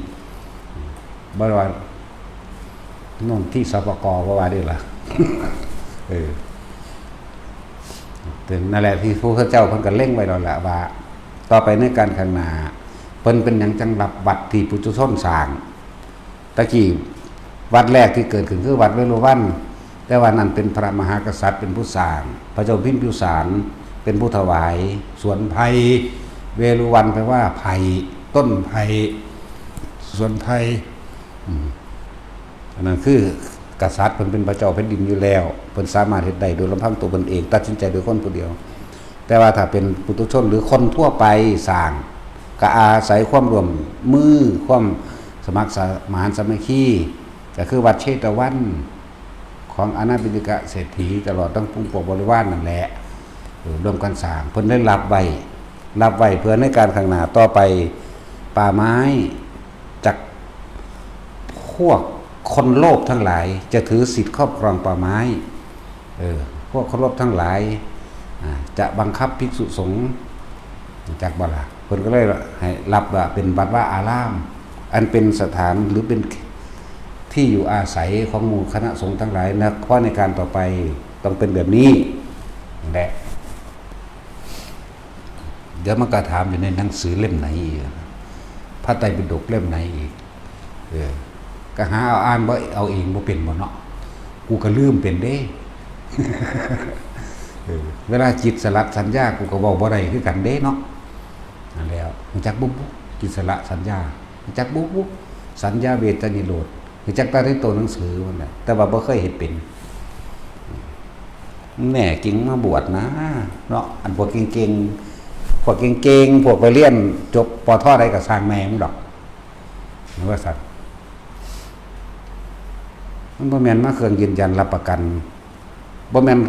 บ่ว่า โน่นที่ สปก. บ่ว่าเด้ล่ะ เออ แต่นั่นแหละที่พระพุทธเจ้าเพิ่นก็เล็งไว้แล้วล่ะว่า ต่อไปในการข้างหน้า เพิ่นเป็นหยังจังรับวัดที่ปุถุชนสร้าง ตะกี้วัดแรกที่เกิดขึ้นคือวัดเวฬุวัน แต่ว่านั่นเป็นพระมหากษัตริย์เป็นผู้สร้าง พระเจ้าพิมพิสารเป็นผู้ถวาย สวนไผ่ เวฬุวันแปลว่าไผ่ ต้นไผ่ สวนไผ่ อืม อันนั้นคือกษัตริย์เพิ่นเป็นพระเจ้าแผ่นดินอยู่แล้ว เพิ่นสามารถเฮ็ดได้โดยลำพังตัวเพิ่นเอง ตัดสินใจโดยคนผู้เดียว แต่ว่าถ้าเป็นปุถุชนหรือคนทั่วไปสร้าง ก็อาศัยความร่วมมือ ความสมัครสมานสามัคคี ก็คือวัดเชตวัน ของอาณาปิณฑิกเศรษฐี ตลอดทั้งปวงพวกบริวารนั่นแหละ เออ ร่วมกันสร้าง เพิ่นได้รับไว้ รับไว้เพื่อในการข้างหน้าต่อไป ป่าไม้ จากพวกคนโลภทั้งหลายจะถือสิทธิ์ครอบครองป่าไม้ เออ พวกคนโลภทั้งหลาย อ่า จะบังคับภิกษุสงฆ์ จักบ่ล่ะ เพิ่นก็เลยให้รับว่าเป็นวัดวาอาราม อันเป็นสถานหรือเป็นที่อยู่อาศัยของหมู่คณะสงฆ์ทั้งหลายนะ เพราะในการต่อไปต้องเป็นแบบนี้ นั่นแหละ เดี๋ยวมันก็ถามอยู่ในหนังสือเล่มไหนอีก พระไตรปิฎกเล่มไหนอีก เออ ก็หาเอาอ่านบ่ เอาเองบ่เป็นบ่เนาะ กูก็ลืมเป็นเด้ เออ เวลาจิตสลัดสัญญา กูก็เว้าบ่ได้คือกันเด้เนาะ นั่นแหล้ว รู้จักบ่บุ จิตสละสัญญา รู้จักบ่บุ สัญญาเวทนิโรธ รู้จักแต่ในตัวหนังสือมันแหละ แต่ว่าบ่เคยเฮ็ดเป็น แน่จริงมาบวชนะ เนาะ อันพวกเก่งๆ พวกเก่งๆ พวกไปเรียนจบ ป.ท. ใดก็สร้างแม่มึงดอก ว่าซั่น มันบ่แม่นมาเครื่องยืนยันรับประกัน บ่แม่น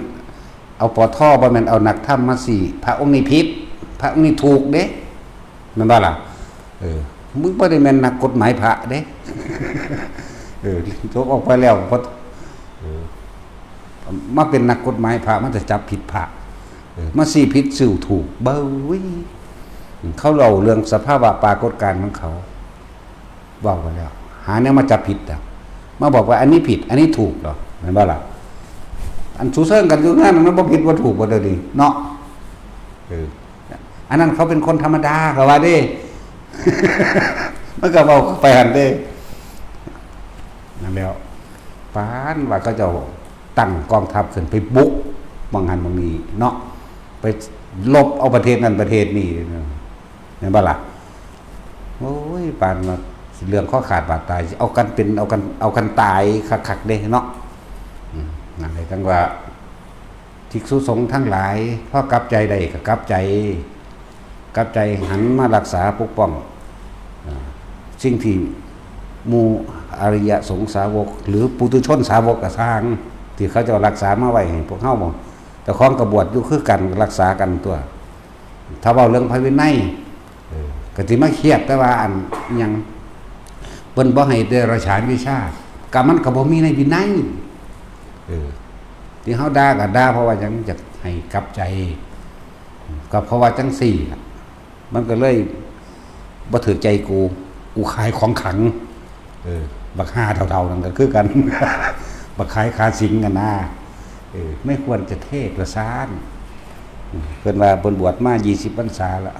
เอา ป.ท., บ่แม่นเอานักธรรมมาซี้ พระองค์นี้ผิด พระองค์นี้ถูกเด้ แม่นบ่ล่ะ เออ มึงบ่ได้แม่นนักกฎหมายพระเด้ เออ จบออกไปแล้ว พอ เออ มาเป็นนักกฎหมายพระ มันจะจับผิดพระ เออ มาซี้ผิดสู้ถูก เบ้ย เขาเล่าเรื่องสภาวะปรากฏการณ์ของเขา เว้ากันแล้ว หาแนวมาจับผิดอะ มาบอกว่าอันนี้ผิด อันนี้ถูกเหรอ แม่นบ่ล่ะ อันสูเซิงกันอยู่นั่น มันบ่ผิดบ่ถูกบ่เดี๋ยวนี้ เนาะ เออ อันนั้นเขาเป็นคนธรรมดา เขาว่าเด้ มันก็เว้าไปหั่นเด้ นั่นแล้ว ปานว่าเขาเจ้าตั้งกองทัพขึ้นไปบุกหม่องหั้นหม่องนี้เนาะ ไปรบเอาประเทศนั้นประเทศนี้ แม่นบ่ล่ะ โอ้ย ปานว่าเรื่องคอขาดบาดตาย เอากันเป็น เอากัน เอากันตายคักๆเด้เนาะ อืม นั่นแหละจั่งว่า ภิกษุสงฆ์ทั้งหลาย พอกลับใจได้ก็กลับใจ กลับใจหันมารักษาปกป้อง อ่า สิ่งที่หมู่อริยสงฆ์สาวก หรือปุถุชนสาวกก็ซ่าง ที่เขาเจ้ารักษามาไว้ให้พวกเฮาบ่ เจ้าของก็บวชอยู่คือกัน รักษากันตัว ถ้าเว้าเรื่องพระวินัย เออ ก็สิมาเครียดแต่ว่าอันอิหยัง เพิ่นบ่ให้เดรัจฉานวิชา ก็มันก็บ่มีในวินัย เออ ที่เฮาด่าก็ด่าเพราะว่าหยัง อยากให้กลับใจ ก็เพราะว่าจังซี่ล่ะ มันก็เลยบ่ถือใจกู กูขายของขลัง เออ บักห่าเฒ่าๆนั่นก็คือกัน บักขายขาสิงกันนะ เออ ไม่ควรจะเทศน์ว่าซ่าน เพิ่นว่าเพิ่นบวชมายี่สิบพรรษาแล้ว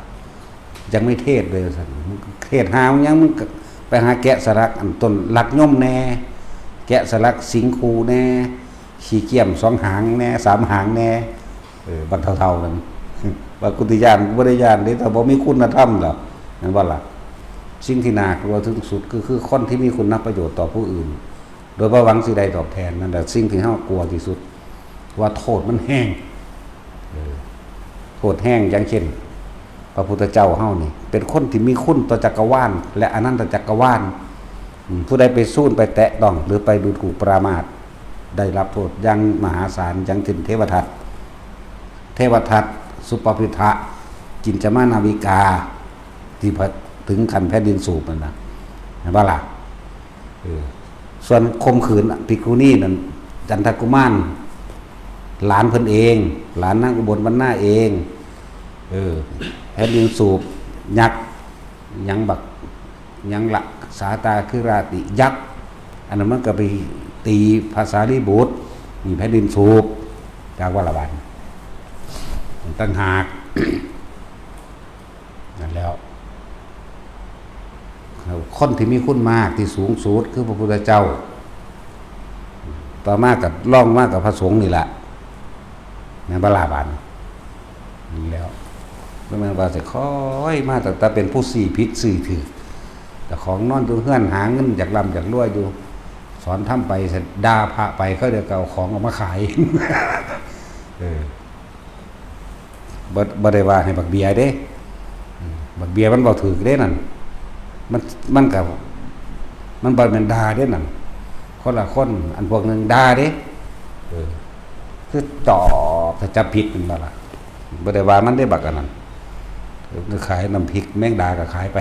ยังไม่เทศน์เลยว่าซั่น มึงเทศน์หามึงหยัง มึงก็ไปหาแกะสลักอันต้นหลักยมแน่ แกะสลักสิงห์คูแน่ ขี้เกียมสองหางแน่ สามหางแน่ เออ บักเฒ่าๆนั่น ว่ากูสิย้าน บ่ได้ย้านเด้ ถ้าบ่มีคุณธรรมแล้ว แม่นบ่ล่ะ สิ่งที่น่ากลัวที่สุดก็คือคนที่มีคุณประโยชน์ต่อผู้อื่น โดยบ่หวังสิได้ตอบแทน นั่นแหละสิ่งที่เฮากลัวที่สุด ว่าโทษมันแฮง เออ โทษแฮง อย่างเช่น พระพุทธเจ้าเฮานี่ เป็นคนที่มีคุณต่อจักรวาล และอนันตจักรวาล อืม ผู้ใดไปสูนไปแตะต้อง หรือไปดูถูกปรามาส ได้รับโทษอย่างมหาศาล อย่างเช่นเทวทัต เทวทัต สุปพิทะ กินจมานาวิกา ที่พระ ถึงขั้นแผ่นดินสูบนั่นน่ะ เห็นบ่ล่ะ เออ ส่วนข่มขืนภิกขุณีนั่น จันทกุมาร หลานเพิ่นเอง หลานนางอุบลวรรณาเอง เออ แผ่นดินสูบ ยักษ์ หยังบัก หยังละ สาตาคริราติยักษ์ อันนั้นมันก็ไปตีพระสารีบุตร นี่แผ่นดินสูบ จากวัลละวัน ต่างหาก นั่นแล้ว คนที่มีคุณมากที่สูงสุดคือพระพุทธเจ้า ต่อมากับ รองมากับพระสงฆ์นี่แหละ แม่นบ่ล่ะบาดนี้ นี่แล้ว บ่แม่นว่าสิคอยมาตั้งแต่เป็นผู้ซี้ผิดซี้ถูก เจ้าของนอนอยู่เฮือนหาเงินอยากร่ำอยากรวยอยู่ สอนธรรมไป ด่าพระไป เขาเดี๋ยวก็เอาของออกมาขาย เออ บ่ บ่ได้ว่าให้บักเบียเด้ อืม บักเบียมันเว้าถูกเด้นั่น มัน มันก็ มันบ่แม่นด่าเด้นั่น คนละคน อันพวกหนึ่งด่าเด้ เออ คือตอบถ้าจับผิดแม่นบ่ล่ะ บ่ได้ว่ามันเด้บักอันนั้น เออ ขายน้ำพริกแมงดาก็ขายไป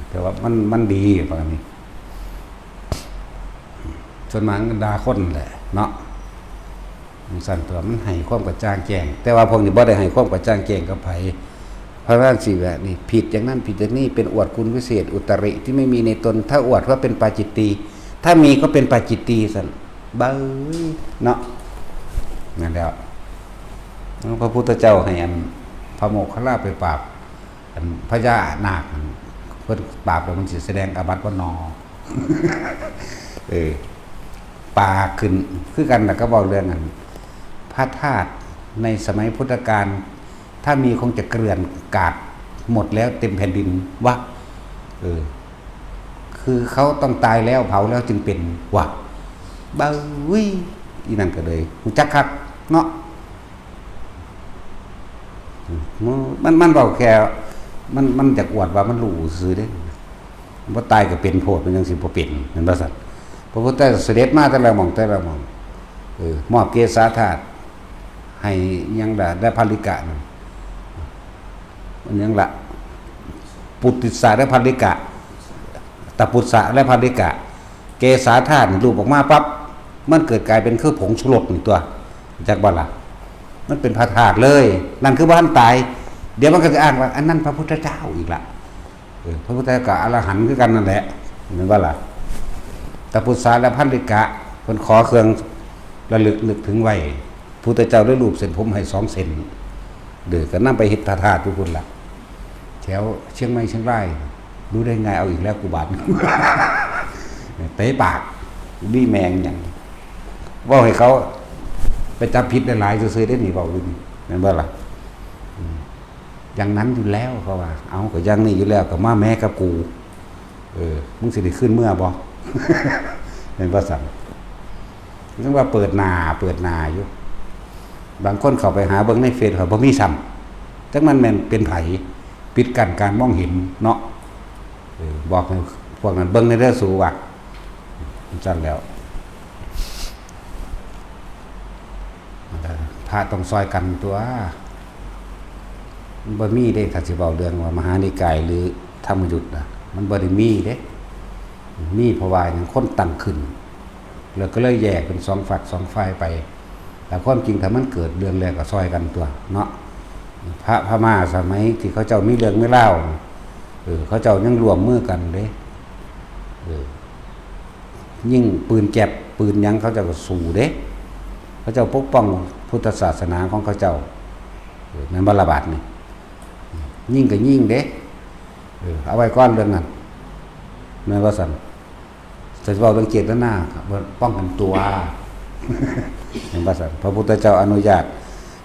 แต่ว่ามัน มันดีบักอันนี้ ส่วนมากมันด่าคนแหละเนาะ จั่งซั่นตัว มันให้ความกระจ่างแจ้ง แต่ว่าพวกนี้บ่ได้ให้ความกระจ่างแจ้งกับไผ พระราชสีแหวะนี่ผิดอย่างนั้นผิดอย่างนี้ เป็นอวดคุณวิเศษอุตริที่ไม่มีในตน ถ้าอวดว่าเป็นปาจิตตีย์ ถ้ามีก็เป็นปาจิตตีย์ซั่น เบ้ย เนาะ นั่นแหล้ว พระพุทธเจ้าให้อันพระโมคคัลลาไปปราบ อันพญานาคนั่น เพิ่นปราบแล้วมันสิแสดงอาบัติบ่นอ เออ ปากขึ้น คือกันน่ะก็เว้าเรื่องอัน พระธาตุในสมัยพุทธกาล ถ้ามีคงจะเกลื่อนกลาดหมดแล้วเต็มแผ่นดินวะ เออ คือเขาต้องตายแล้วเผาแล้วจึงเป็นวะ เบ้ย อีนั่นก็เลยรู้จักคักเนาะ มัน มันเว้าแค่ มัน มันอยากอวดว่ามันรู้ซื่อเด้ บ่ตายก็เป็นโพด มันจั่งสิบ่เป็น แม่นบ่ซั่น พระพุทธเจ้าเสด็จมาแต่ละหม่องแต่ละหม่อง เออ มอบเกสาธาตุให้หยังล่ะ และภัลลิกะนั่น มันหยังล่ะ ปุตติสสะและภัลลิกะ ตปุตสะและภัลลิกะ เกสาธาตุนี่รูปออกมาปั๊บ มันเกิดกลายเป็นคือผงชูรสนี่ตัว จักบ่ล่ะ มันเป็นพระธาตุเลย นั่นคือบ่ทันตาย เดี๋ยวมันก็จะอ้างว่า อันนั้นพระพุทธเจ้าอีกละ เออ พระพุทธเจ้ากับอรหันต์คือกันนั่นแหละ แม่นบ่ล่ะ ตปุตสะและภัลลิกะ เพิ่นขอเครื่องระลึกนึกถึงไว้ พุทธเจ้าได้รูปเส้นผมให้สองเส้น เด้อ ก็นำไปเฮ็ดพระธาตุอยู่พุ้นล่ะ แถวเชียงใหม่เชียงราย รู้ได้ไง เอาอีกแล้วกูบาด เตะปาก นี่แม่งหยัง เว้าให้เขาไปจับผิดหลายๆซื่อๆเด้นี่ เว้าอยู่นี่ แม่นบ่ล่ะ อืม อย่างนั้นอยู่แล้วเขาว่า เอา ก็อย่างนี้อยู่แล้ว ก็มาแม้กับกู เออ มึงสิได้ขึ้นเมื่อบ่ แม่นบ่ซั่น จั่งว่าเปิดหน้า เปิดหน้าอยู่ บางคนเข้าไปหาเบิ่งในเฟซ เขาบ่มีซ้ำ จักมันแม่นเป็นไผ ปิดกั้นการมองเห็นเนาะ เออ บอกให้พวกนั้นเบิ่งในเด้อสูว่า จั่งแล้ว พระต้องซอยกันตัว มันบ่มีเด้ ถ้าสิเว้าเรื่องว่ามหานิกายหรือธรรมยุตนะ มันบ่ได้มีเด้ มีเพราะว่าหยัง คนตั้งขึ้น แล้วก็เลยแยกเป็นสองฝักสองฝ่ายไป แต่ความจริงถ้ามันเกิดเรื่องแล้วก็ซอยกันตัวเนาะ พระพม่าสมัยที่เขาเจ้ามีเรื่องมีราว เออ เขาเจ้ายังร่วมมือกันเด้ เออ ยิงปืนแก๊ป ปืนหยัง เขาเจ้าก็สู้เด้ เขาเจ้าปกป้องพุทธศาสนาของเขาเจ้า เออ แม่นบ่ละบาดนี่ ยิงก็ยิงเด้ เออ เอาไว้ก่อนเรื่องนั้น แม่นบ่ซั่น จะเว้าเรื่องเจตนา ป้องกันตัว แม่นบ่ซั่น พระพุทธเจ้าอนุญาต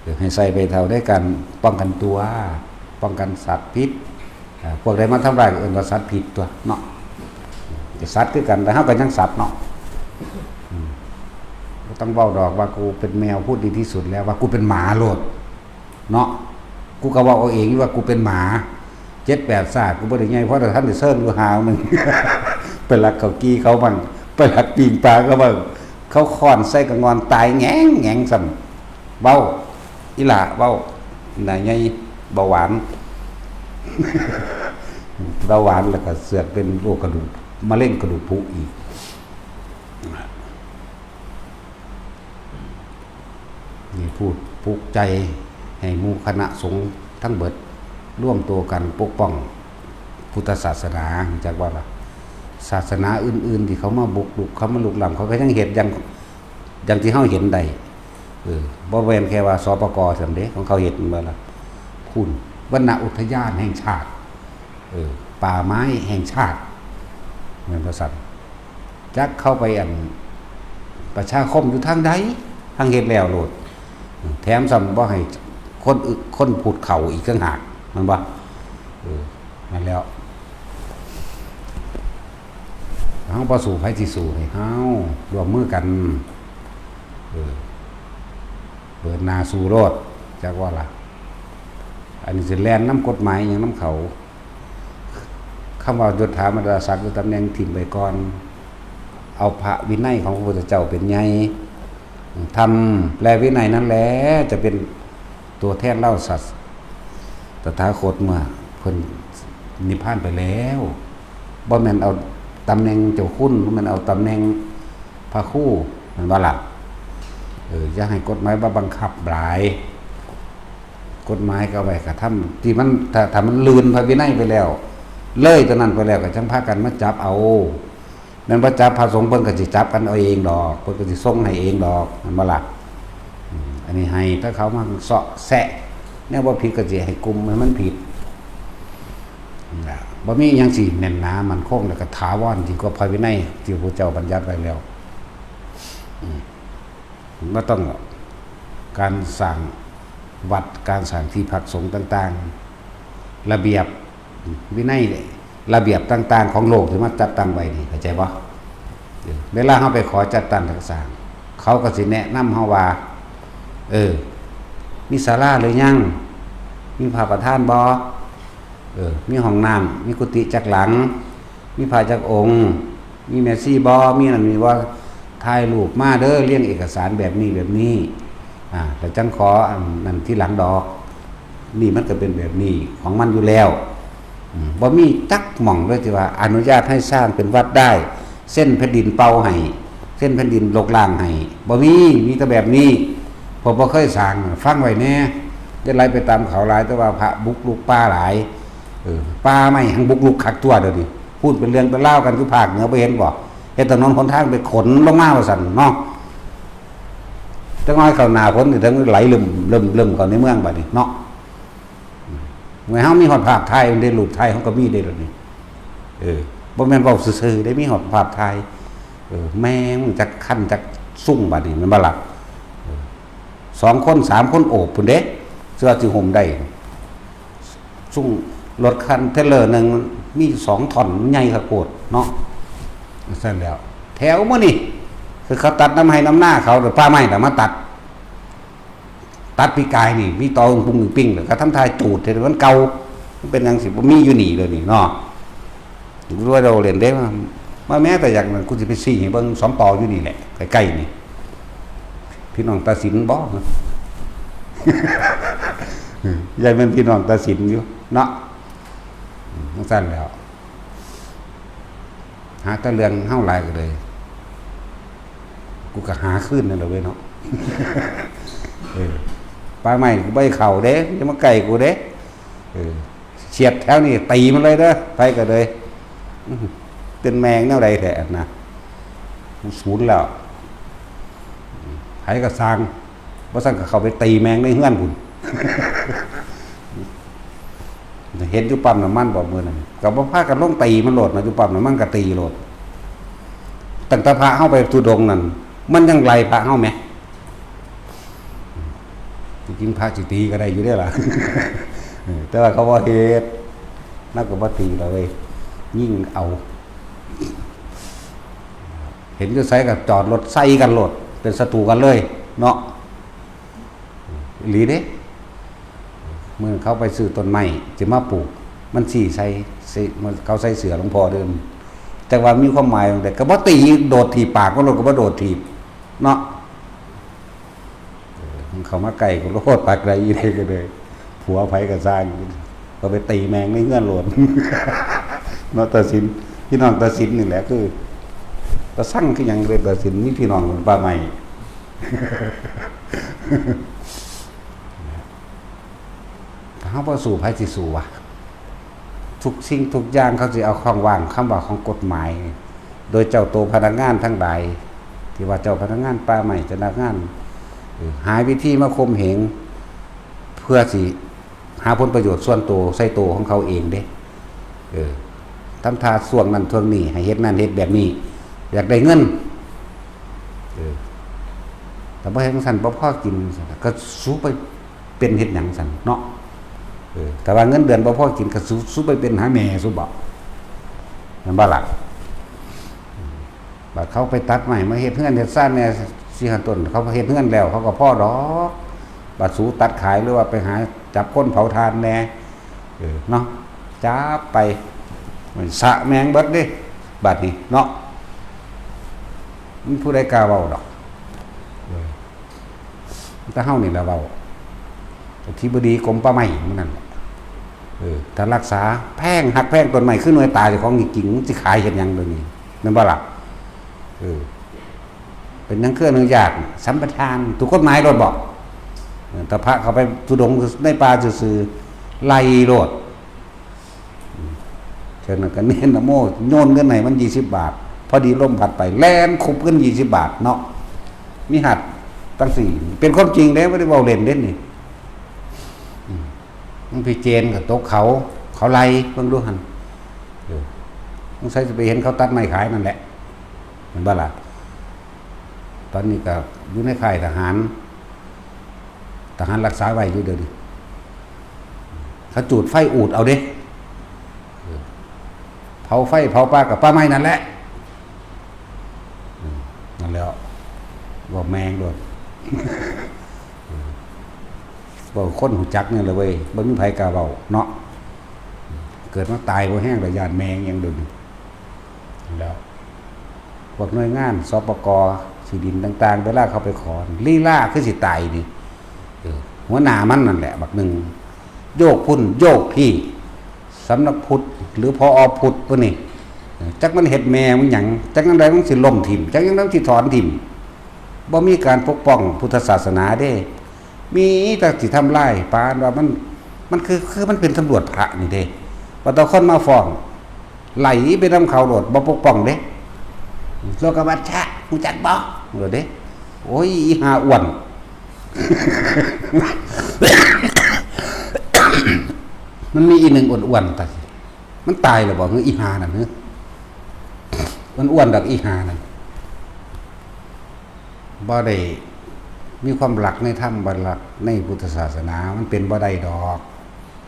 เออ ให้ใส่ไม้เท้าในการป้องกันตัว ป้องกันสัตว์พิษ อ่า พวกใดมาทำร้ายก็เอิ้นว่าสัตว์พิษตัวเนาะ ก็สัตว์คือกัน แต่เฮาก็ยังสัตว์เนาะ อืม บ่ต้องเว้าดอกว่ากูเป็นแมว พูดดีที่สุดแล้วว่ากูเป็นหมาโลดเนาะ กูก็เว้าเอาเองว่ากูเป็นหมา เจ็ดแปดซาก กูบ่ได้ใหญ่พอแต่ทันได้เซิงอยู่ หาวหนึ่ง ไปลักเขาวกี้เขาบ้าง ไปลักปิ้งปลาเขาบ้าง เขาค้อนใส่กะงอนตายแหงแหงซ้ำ เว้า อีหล่าเว้า หน้าใหญ่ เบาหวาน เบาหวานแล้วก็เสือกเป็นโรคกระดูก มะเร็งกระดูกผุอีก นี่พูดปลุกใจให้หมู่คณะสงฆ์ทั้งเบิด ร่วมตัวกันปกป้องพุทธศาสนา จักว่าล่ะ ศาสนาอื่นๆที่เขามาบุกรุก เขามาลุกล้ำ เขาก็ยังเฮ็ดอย่าง อย่างที่เฮาเห็นได้ เออ บ่แม่นแค่ว่า สปก ซั่นเด้ ของเขาเฮ็ดแม่นบ่ล่ะ พู้น วรรณอุทยานแห่งชาติ เออ ป่าไม้แห่งชาติ แม่นบ่ซั่น จักเข้าไปอัน ประชาคมอยู่ทางใด ทางเฮ็ดแล้วโลด แถมซ้ำบ่ให้คนอื่น คนพุทธเข้าอีกต่างหาก แม่นบ่ เออ นั่นแล้ว เฮาบ่สู้ ไผสิสู้ให้เฮา ร่วมมือกัน เออ เปิดหน้าสู้โลด จักว่าล่ะ อันนี้สิแล่นนำกฎหมายหยังนำเขา คำว่ายศถาบรรดาศักดิ์หรือตำแหน่งถิ่มไว้ก่อน เอาพระวินัยของพระพุทธเจ้าเป็นใหญ่ ธรรมและวินัยนั่นแหละจะเป็นตัวแทนเฮา สัตว์ ตถาคตเมื่อเพิ่นนิพพานไปแล้ว บ่แม่นเอาตำแหน่งเจ้าคุณ บ่แม่นเอาตำแหน่งพระครู แม่นบ่ล่ะ เออ อย่าให้กฎหมายมาบังคับหลาย กฎหมายก็เอาไว้กระทำที่มัน ถ้า ถ้ามันลื่นพระวินัยไปแล้ว เลยตัวนั้นไปแล้วก็จั่งพากันมาจับเอา แม่นบ่จับพระสงฆ์ เพิ่นก็สิจับกันเอาเองดอก เพิ่นก็สิส่งให้เองดอก แม่นบ่ล่ะ อืม อันนี้ให้ถ้าเขามาเซาะแซะ แนวบ่ผิดก็สิให้กลุ่มให้มันผิด นะ บ่มีหยังสิแน่นหนามั่นคง แล้วก็ถาวรยิ่งกว่าพระวินัยที่พระเจ้าบัญญัติไว้แล้ว อืม บ่ต้องหรอก การสร้างวัด การสร้างที่พักสงฆ์ต่างๆ ระเบียบวินัย ระเบียบต่างๆของโลกที่มาจัดตั้งไว้นี่ เข้าใจบ่ เวลาเฮาไปขอจัดตั้งจัดสร้าง เขาก็สิแนะนำเฮาว่า เออ มีศาลาหรือยัง มีพระประธานบ่ เออ มีห้องน้ำ มีกุฏิจักหลัง มีพระจักองค์ มีแม่ชีบ่ มีนั่นมีบ่ ถ่ายรูปมาเด้อ เรียงเอกสารแบบนี้แบบนี้ อ่า แล้วจั่งขออันนั้นทีหลังดอก นี่มันก็เป็นแบบนี้ของมันอยู่แล้ว อืม บ่มีจักหม่องเลยที่ว่าอนุญาตให้สร้างเป็นวัดได้ เส้นแผ่นดินเป่าให้ เส้นแผ่นดินลกล้างให้ บ่มี มีแต่แบบนี้ พวกบ่เคยสร้าง ฟังไว้แหน่ อย่าไหลไปตามเขาหลาย แต่ว่าพระบุกรุกป่าหลาย เออ ป่าไม้หั้นบุกรุกคักตัวเดี๋ยวนี้ พูดเป็นเรื่องเป็นราวกันอยู่ภาคเหนือ บ่เห็นบ่ เฮ็ดถนนหนทางไปขนลงมาว่าซั่นเนาะ จักหน่อยเข้าหน้าฝนนี่ จั่งไหลลึม ลึม ลึมเข้าในเมืองบัดนี้เนาะ เมื่อเฮามีฮอดภาพถ่าย ได้รูปถ่ายเฮาก็มีได้แล้วนี่ เออ บ่แม่นเว้าซื่อๆ ได้มีฮอดภาพถ่าย เออ แม่งจักคันจักซุ่งบัดนี้ แม่นบ่ล่ะ เออ สองคนสามคนโอบพุ้นเด้ เสื้อสิห่มได้ ซุ่งรถคันเทรลเลอร์หนึ่งมีสองท่อน มันใหญ่คักโพดเนาะ ซั่นแล้ว แถวมื้อนี่ คือเขาตัดนำไฮ่นำนาเขา แต่ป่าไม้น่ะมาตัด ตัดปีกายนี่ มีต่อปุ้งปิ้งเลย ก็ทำท่าจูดเห็นมันเก่า มันเป็นหยังสิบ่มีอยู่นี่เลยนี่เนาะ รู้ว่าเราเล่นได้มา มาแม้แต่อย่างนั้น กูสิไปซี้ให้เบิ่งสองต่ออยู่นี่แหละ ใกล้ๆนี่ พี่น้องตาสินบ่ ยายเป็นพี่น้องตาสินอยู่เนาะ จั่งซั่นแล้ว หาแต่เรื่องเฮาหลายก็เลย กูก็หาคืนนั่นแหละเว้ยเนาะ เออ ป่าไม้กูบ่ให้เข้าเด้ อย่ามาใกล้กูเด้ เออ เสียดแถวนี้ตีมันเลยเด้อ ไปก็เลย อื้อหือ เป็นแมงแนวใดแท้นะ มันสูนแล้ว ไผก็ซ่าง บ่ซั่นก็เข้าไปตีแมงในเฮือนพุ้น เห็นอยู่ปั๊มน้ำมันบ่มื้อนั้น ก็บ่พากันลงตีมันโลดนะ อยู่ปั๊มน้ำมันก็ตีโลด ตั้งแต่พระเฮาไปธุดงค์นั่น มันยังไล่พระเฮาแหม จริงๆพระสิตีก็ได้อยู่เด้ล่ะ เออ แต่ว่าเขาบ่เฮ็ด นักก็บ่ตีแล้วเว้ย ยิงเอา เห็นอยู่ไสก็จอดรถใส่กันโลด เป็นศัตรูกันเลย เนาะ อีหลีเด้ มื้อเขาไปซื้อต้นไม้ สิมาปลูก มันซี้ใส่ ซี้ มัน เขาใส่เสื้อหลวงพ่อเด้อ แต่ว่ามีความหมายจั่งใด ก็บ่ตี โดดถีบปากมันโลด ก็บ่โดดถีบ เนาะ เออ มันเข้ามาใกล้กูโลด ปากใดอีใดก็เลย ผัวไผก็ซ่าง ก็ไปตีแมงในเฮือนโลด เนาะ ตาสิน พี่น้องตาสินนี่แหละ คือ ตาสั่งคือหยังเลย ตาสิน มีพี่น้องป่าไม้ ถ้าเฮาบ่สู้ ไผสิสู้วะ ทุกสิ่งทุกอย่างเขาสิเอาข้องว่าง คำว่าของกฎหมาย โดยเจ้าโตพนักงานทั้งหลาย ที่ว่าเจ้าพนักงานป่าไม้ เจ้าพนักงาน เอ่อ หาวิธีมาข่มเหง เพื่อสิหาผลประโยชน์ส่วนโต ใส่โตของเขาเองเด้ เออ ทำท่าช่วงนั้นช่วงนี้ ให้เฮ็ดนั่นเฮ็ดแบบนี้ อยากได้เงิน เออ แต่บ่เฮ็ดจั่งซั้น บ่พอกิน ก็สูไปเป็นเฮ็ดหยังซั้นเนาะ เออ แต่ว่าเงินเดือนบ่พอกิน ก็สู สูไปเป็นหาแม่สูบ่ แม่นบ่ล่ะ บัดเขาไปตัดไม้มาเฮ็ดเฮือนเฮ็ดซานแหน่ สี่ห้าต้น เขาเฮ็ดเฮือนแล้ว เขาก็พอดอก บัดสูตัดขาย หรือว่าไปหาจับคนเผาถ่านแหน่ เออ เนาะ จับไป มันสะแมงเบิดเด้ บัดนี้เนาะ มันผู้ใดกล้าเว้าดอก เออ แต่เฮานี่แหละเว้า อธิบดีกรมป่าไม้มื้อนั้นแหละ เออ ถ้ารักษาแพง ฮักแพงต้นไม้ คือหน่วยตาเจ้าของจริงๆ มันสิขายเฮ็ดหยังเดี๋ยวนี้ แม่นบ่ล่ะ เออ เป็นหยังคืออนุญาต สัมปทาน ถูกกฎหมายโลดบ่ เออ แต่พระเขาไปธุดงค์ในป่าซื่อๆ ไล่โลด เท่านั้นก็เนรนะโม โยนเงินให้มันยี่สิบบาท พอดีลมพัดไป แล่นคุบเงินยี่สิบบาทเนาะ มีหัดตั้งสี่ เป็นความจริงเด้ บ่ได้เว้าเล่นเด้นี่ อืม มึงไปเจนกับตกเขา เขาไล่ เบิ่งดูหั่น เออ มึงใส่จะไปเห็นเขาตัดไม้ขายนั่นแหละ แม่นบ่ล่ะ ตอนนี้ก็อยู่ในค่ายทหาร ทหารรักษาไว้อยู่เดี๋ยวนี้ เขาจูดไฟอูดเอาเด้ เออ เผาไฟเผาป่ากับป่าไม้นั่นแหละ อืม นั่นแหล้ว เว้าแมงโลด เว้าคนฮู้จักนี่แหละเว้ย บ่มีไผกล้าเว้าเนาะ เกิดมาตายบ่แฮงดอก ย้านแมงหยังเดี๋ยวนี้ แล้ว พวกหน่วยงาน สปก ที่ดินต่างๆ เวลาเขาไปขอ ลีลาคือสิตายนี่ เออ หัวหน้ามันนั่นแหละ บักหนึ่ง โยกพุ้น โยกพี้ สำนักพุทธ หรือ ผอ พุทธ พวกนี้ เออ จักมันเฮ็ดแม่มันหยัง จักจั่งใดมันสิล้มถิ่ม จักจั่งใดมันสิถอนถิ่ม บ่มีการปกป้องพุทธศาสนาเด้ มีแต่สิทำลาย ปานว่ามัน มันคือ คือมันเป็นตำรวจพระนี่เด้ ว่าแต่คนมาฟ้อง ไล่ไปนำเขาโลด บ่ปกป้องเด้ โลกวัชชะ ฮู้จักบ่ โลดเด้ โอ้ย อีห่าอ้วน มันมีอีหนึ่งอ้วนๆ ตาย มันตายแล้วบ่ คืออีห่านั่น คืออ้วนๆ ดอกอีห่านั่น บ่ได้มีความรักในธรรม บ่รักในพุทธศาสนา มันเป็นบ่ได้ดอก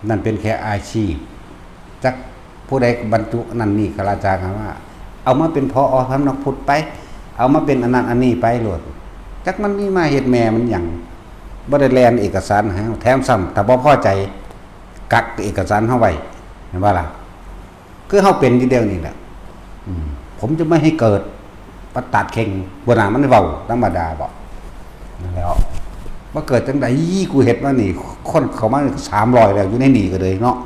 นั่นเป็นแค่อาชีพ จักผู้ใดบรรจุนั่นนี่ ข้าราชการว่า เอามาเป็น ผอ สำนักพุทธไป เอามาเป็นอันนั้นอันนี้ไปโลด จักมันมีมาเฮ็ดแม่มันหยัง บ่ได้แล่นเอกสารให้เฮา แถมซ้ำถ้าบ่พอใจ กักเอกสารเฮาไว้ แม่นบ่ล่ะ คือเฮาเป็นอยู่เดี๋ยวนี้แหละ อืม ผมจะไม่ให้เกิด ประตัดเข่ง หัวหน้ามันเว้าธรรมดาบ่ นั่นแหล้ว บ่เกิดจั่งใด กูเฮ็ดมานี่ คนเข้ามาสามร้อยแล้ว อยู่ในนี่ก็เลยเนาะ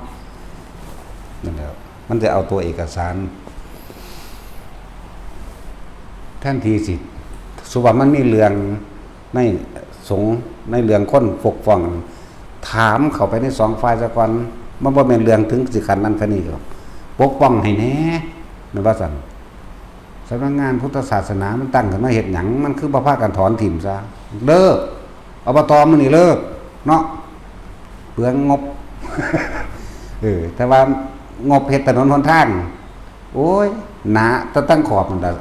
นั่นแหละ มันจะเอาตัวเอกสาร แทนที่สิ สมมุติว่ามันมีเรื่องในสงฆ์ ในเรื่องคนปกป้อง ถามเข้าไปในสองฝ่ายซะก่อน มันบ่แม่นเรื่องถึงสิขั้นนั้นขั้นนี้หรอก ปกป้องให้แหน่ แม่นว่าซั่น สำนักงานพุทธศาสนามันตั้งขึ้นมาเฮ็ดหยัง มันคือบ่พากันถอนถิ่มซะ เลิก อบต มื้อนี้เลิก เนาะ เปลืองงบ เออ แต่ว่างบเฮ็ดถนนหนทาง โอ้ย หนาแต่ตั้งขอบนั่นล่ะ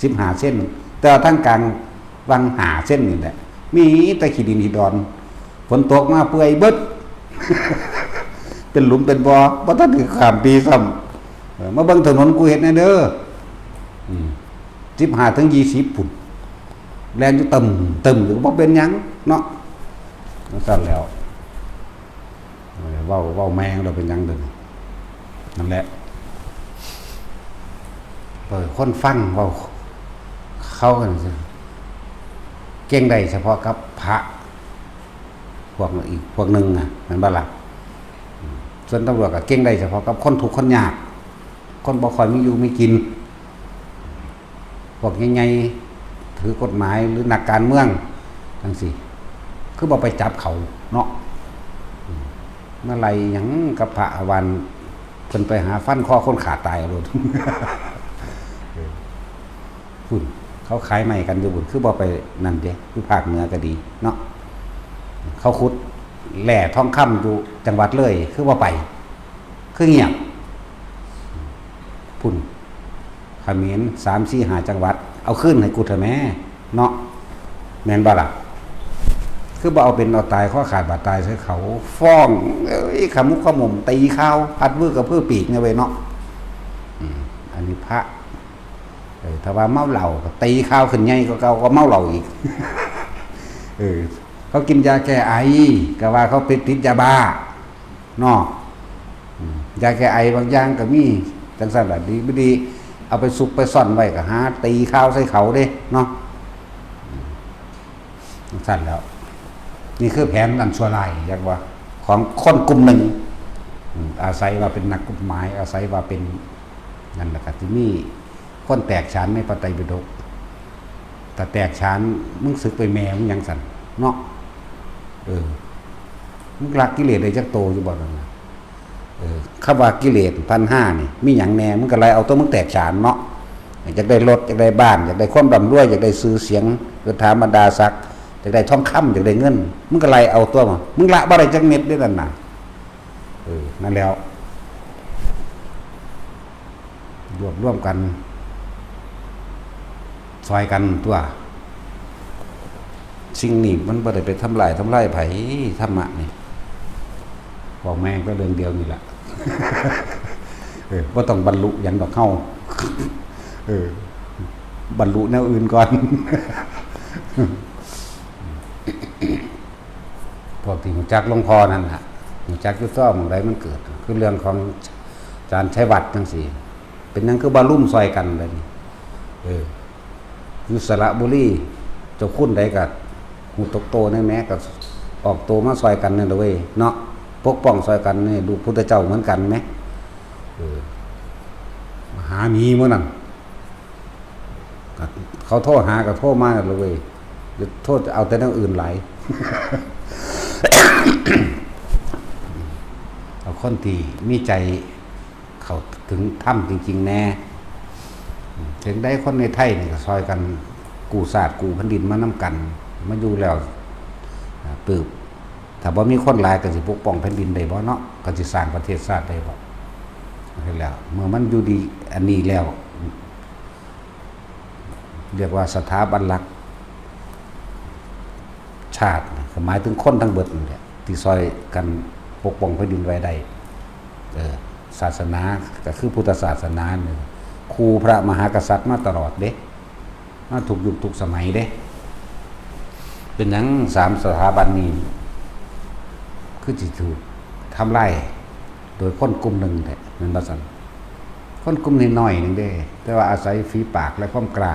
สิบห้าเซน แต่ว่าทางกลางวังห้าเซนนี่แหละ มีแต่ขี้ดินขี้ดอน ฝนตกมาเปื่อยเบิด เป็นหลุมเป็นบ่อ บ่ทันได้ข้ามปีซ้ำ เออ มาเบิ่งถนนกูเฮ็ดแหน่เด้อ อืม สิบห้าถึงยี่สิบพุ้น แล่นอยู่ตึมตึมอยู่ บ่เป็นหยังเนาะ จั่งซั้นแหล้ว เออ เว้า เว้าแม่ง เราเป็นหยังเด้อ นั่นแหละ เออ คนฟังเว้า เข้ากันซื่อ เก่งได้เฉพาะกับพระ พวกอีกพวกหนึ่งน่ะ แม่นบ่ล่ะ อืม ส่วนตำรวจก็เก่งได้เฉพาะกับคนทุกข์คนยาก คนบ่ค่อยมีอยู่มีกิน พวกใหญ่ๆ ถือกฎหมายหรือนักการเมืองจั่งซี้ คือบ่ไปจับเขาเนาะ อืม มาไล่หยังกับพระอาวาน เพิ่นไปหาฟันคอคนขาตายเอาโลด เออ พุ้น เขาขายไม้กันอยู่พุ้น คือบ่ไปนั่นเด้ อยู่ภาคเหนือก็ดีเนาะ เขาขุดแร่ทองคำอยู่จังหวัดเลย คือบ่ไป คือเงียบ พุ้น เขมรสาม สี่ ห้า จังหวัด เอาคืนให้กูเถอะแม่ เนาะ แม่นบ่ล่ะ คือบ่เอาเป็นเอาตาย คอขาดบาดตายใส่เขา ฟ้อง เอ้ย ขมุกขมม ตีข่าว พัดวื้อกระพือปีกเนี่ยเว้ยเนาะ อืม อันนี้พระ เออ ถ้าว่าเมาเหล้าก็ตีข่าวขึ้นใหญ่กว่าเก่า ก็เมาเหล้าอีก เออ เขากินยาแก้ไอ ก็ว่าเขาไปติดยาบ้า เนาะ อืม ยาแก้ไอบางอย่างก็มี จั่งซั้นล่ะ ดีบ่ดี เอาไปซุกไปซ่อนไว้ก็หาตีข่าวใส่เขาเด้ เนาะ อืม จั่งซั้นแหล้ว นี่คือแผนอันชั่วร้าย อยากว่า ของคนกลุ่มหนึ่ง อืม อาศัยว่าเป็นนักกฎหมาย อาศัยว่าเป็น นั่นแหละ ก็สิมีคนแตกฉานในพระไตรปิฎก ถ้าแตกฉาน มึงสึกไปแม่มึงยังซั่น เนาะ เออ มึงละกิเลสได้จักโตอยู่บ่นั่นน่ะ เออ คำว่ากิเลสตัณหานี่ มีหยังแหน่ มึงก็ไล่เอาตัวมึงแตกฉานเนาะ อยากได้รถ อยากได้บ้าน อยากได้ความร่ำรวย อยากได้ชื่อเสียง ยศถาบรรดาศักดิ์ อยากได้ทองคำ อยากได้เงิน มึงก็ไล่เอาตัวมา มึงละบ่ได้จักเม็ดเด้นั่นน่ะ เออ นั่นแหล้ว รวบรวมกัน ซอยกันตัว สิ่งนี้มันบ่ได้ไปทำลาย ทำลายไผ ธรรมะนี่ บอกแม่งก็เรื่องเดียวนี่แหละ เออ บ่ต้องบรรลุหยังดอกเฮา เออ บรรลุแนวอื่นก่อน พวกที่รู้จักหลวงพ่อนั่นน่ะ รู้จักอยู่ตัวหม่องใดมันเกิด คือเรื่องของอาจารย์ชัยวัฒน์จั่งซี้ เป็นหยังคือบ่ลุมซอยกันเลยนี่ เออ อยู่สระบุรี เจ้าคุณใดก็ฮู้ตกโตแน่แหม ก็ออกโตมาซอยกันนั่นล่ะเว้ย เนาะ ปกป้องซอยกันนี่ ลูกพุทธเจ้าเหมือนกันแหม เออ มหาหมีมื้อนั้น ก็เขาโทรหาก็โทรมาแล้วเว้ย อย่าโทษเอาแต่แนวอื่นหลาย เอาคนที่มีใจเข้าถึงธรรมจริงๆแหน่ ถึงได้คนในไทยนี่ก็ซอยกันกู้ชาติกู้แผ่นดินมานำกัน มาอยู่แล้ว อ่า ปืบ ถ้าบ่มีคนหลายก็สิปกป้องแผ่นดินได้บ่เนาะ ก็สิสร้างประเทศชาติได้บ่ เห็นแล้ว เมื่อมันอยู่ดีอันนี้แล้ว เรียกว่าสถาบันหลักชาติ ก็หมายถึงคนทั้งเบิดนั่นแหละ ที่ซอยกันปกป้องแผ่นดินไว้ได้ เออ ศาสนาก็คือพุทธศาสนานี่ คู่พระมหากษัตริย์มาตลอดเด้ มาทุกยุคทุกสมัยเด้ เป็นหยังสามสถาบันนี้ คือสิถูกทำลายโดยคนกลุ่มหนึ่งแท้ แม่นบ่ซั่น? คนกลุ่มนี้น้อยหนึ่งเด้ แต่ว่าอาศัยฝีปากและความกล้า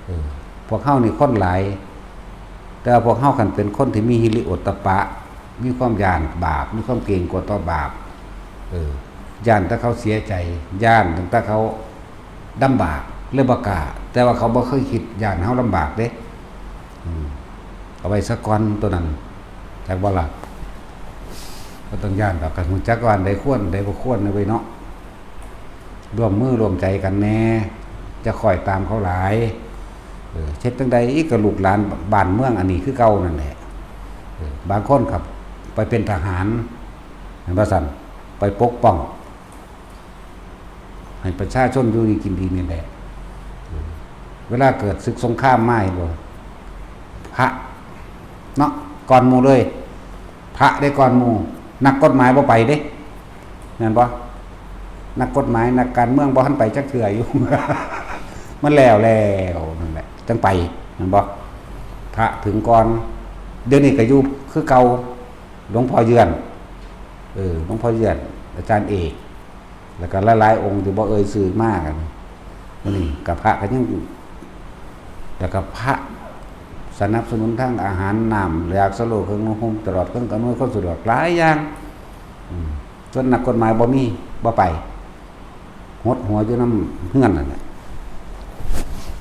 เออ พวกเฮานี่คนหลาย แต่ว่าพวกเฮาคันเป็นคนที่มีฮิริโอตตัปปะ มีความย้านบาป มีความเกรงกลัวต่อบาป เออ ย้านแต่เขาเสียใจ ย้านตั้งแต่เขาลำบาก เลยบ่กล้า แต่ว่าเขาบ่เคยคิดย้านเฮาลำบากเด้ อืม เอาไว้ซะก่อนตัวนั้น จักบ่ล่ะ? บ่ต้องย้านดอก คันรู้จักว่าอันใดควร อันใดบ่ควรนะเว้ยเนาะ ร่วมมือร่วมใจกันแน่ จะคอยตามเขาหลาย เออ เฮ็ดจั่งใดอีก ก็ลูกหลานบ้านเมืองอันนี้คือเก่านั่นแหละ เออ บางคนครับ ไปเป็นทหาร แม่นบ่ซั่น? ไปปกป้อง ให้ประชาชนอยู่ดีกินดีนี่แหละ เวลาเกิดศึกสงครามมา เห็นบ่ พระเนาะ ก่อนหมู่เลย พระได้ก่อนหมู่ นักกฎหมายบ่ไปเด้ แม่นบ่? นักกฎหมาย นักการเมืองบ่ทันไปจักเทื่ออยู่ มันแล้วแล้วนั่นแหละ จั่งไป แม่นบ่? พระถึงก่อน เดี๋ยวนี้ก็อยู่คือเก่า หลวงพ่อเยือน เออ หลวงพ่อเยือน อาจารย์เอก แล้วก็หลายๆองค์ที่บ่เอ่ยชื่อมากัน มื้อนี้ก็พระก็ยัง แล้วก็พระสนับสนุนทั้งอาหารน้ำ ยาสลบ เครื่องนุ่งห่ม ตลอดเครื่องอำนวยความสะดวกหลายอย่าง อืม ส่วนนักกฎหมายบ่มี บ่ไป หดหัวอยู่นำเฮือนนั่นแหละ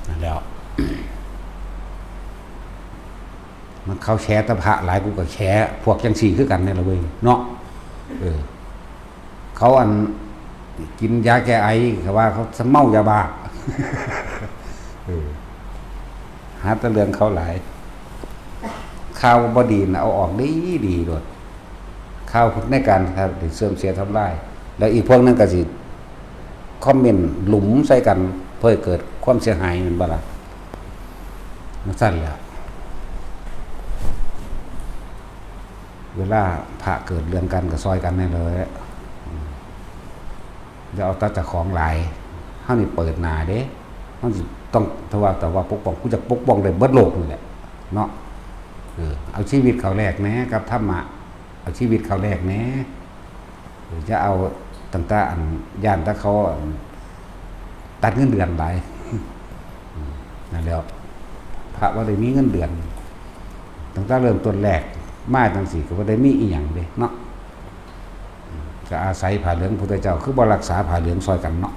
นั่นแหล้ว มันเขาแฉแต่พระหลาย กูก็แฉพวกจั่งซี้คือกันนี่ล่ะเว้ย เนาะ เออ เขาอันกินยาแก้ไอ เขาว่าเขาเมายาบ้า เออ หาแต่เรื่องเขาหลาย ข่าวบ่ดีน่ะ เอาออกดีดีโลด ข่าวในการเสื่อมเสียทำลาย แล้วอีกพวกนั้นก็สิคอมเมนต์หลุมใส่กัน เพื่อให้เกิดความเสียหาย แม่นบ่ล่ะ? จั่งซั่นแหละ เวลาพระเกิดเรื่องกันก็ซอยกันแน่เลย อย่าเอาแต่เจ้าของหลาย เฮานี่เปิดหน้าเด้ เฮาสิต้อง ถ้าว่า แต่ว่าปกป้อง กูจะปกป้องได้เบิดโลกนี่แหละ เนาะ เออ เอาชีวิตเขาแลกแหน่กับธรรมะ เอาชีวิตเขาแลกแหน่ เออ อย่าเอาตั้งแต่อัน ย้านแต่เขาอัน ตัดเงินเดือนหลาย อืม นั่นแหล้ว พระบ่ได้มีเงินเดือน ตั้งแต่เริ่มต้นแรกมาจั่งซี้ ก็บ่ได้มีอีหยังเด้เนาะ อืม ก็อาศัยผ้าเหลืองพุทธเจ้า คือบ่รักษาผ้าเหลืองซอยกันเนาะ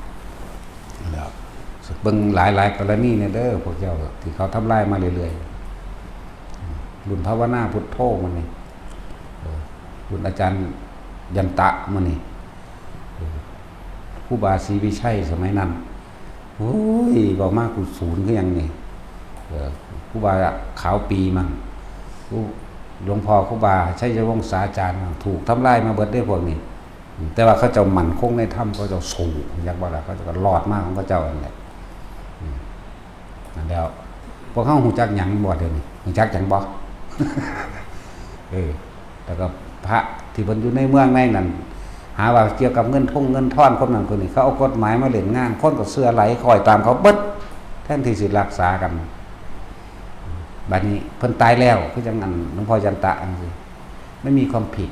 แล้วเบิ่งหลายๆกรณีเนี่ยเด้อ พวกเจ้าที่เขาทำลายมาเรื่อยๆ อืม รุ่นภาวนาพุทโธมื้อนี้ เออ รุ่นอาจารย์ยันตะมื้อนี้ เออ ครูบาศรีวิชัยสมัยนั้น โอ้ย บอกมากูศูนย์คือหยังนี่ เออ ครูบาขาวปีมั่ง ครู หลวงพ่อครูบาชัยวงศาจารย์มั่ง ถูกทำลายมาเบิดเด้พวกนี้ แต่ว่าเขาเจ้ามั่นคงในธรรม เขาเจ้าสู้ อยากบ่ล่ะ เขาเจ้าก็รอดมาของเขาเจ้านั่นแหละ อืม นั่นแหล้ว พวกเฮาฮู้จักหยังบ่เดี๋ยวนี้ ฮู้จักหยังบ่? เออ แล้วก็พระที่เพิ่นอยู่ในเมืองในนั่น หาว่าเกี่ยวกับเงินทงเงินทอนคนนั้นคนนี้ เขาเอากฎหมายมาเล่นงาน คนก็เชื่อไหลคอยตามเขาเบิด แทนที่สิรักษากัน บัดนี้เพิ่นตายแล้ว คือจั่งอันหลวงพ่อยันตะจั่งซี้ ไม่มีความผิด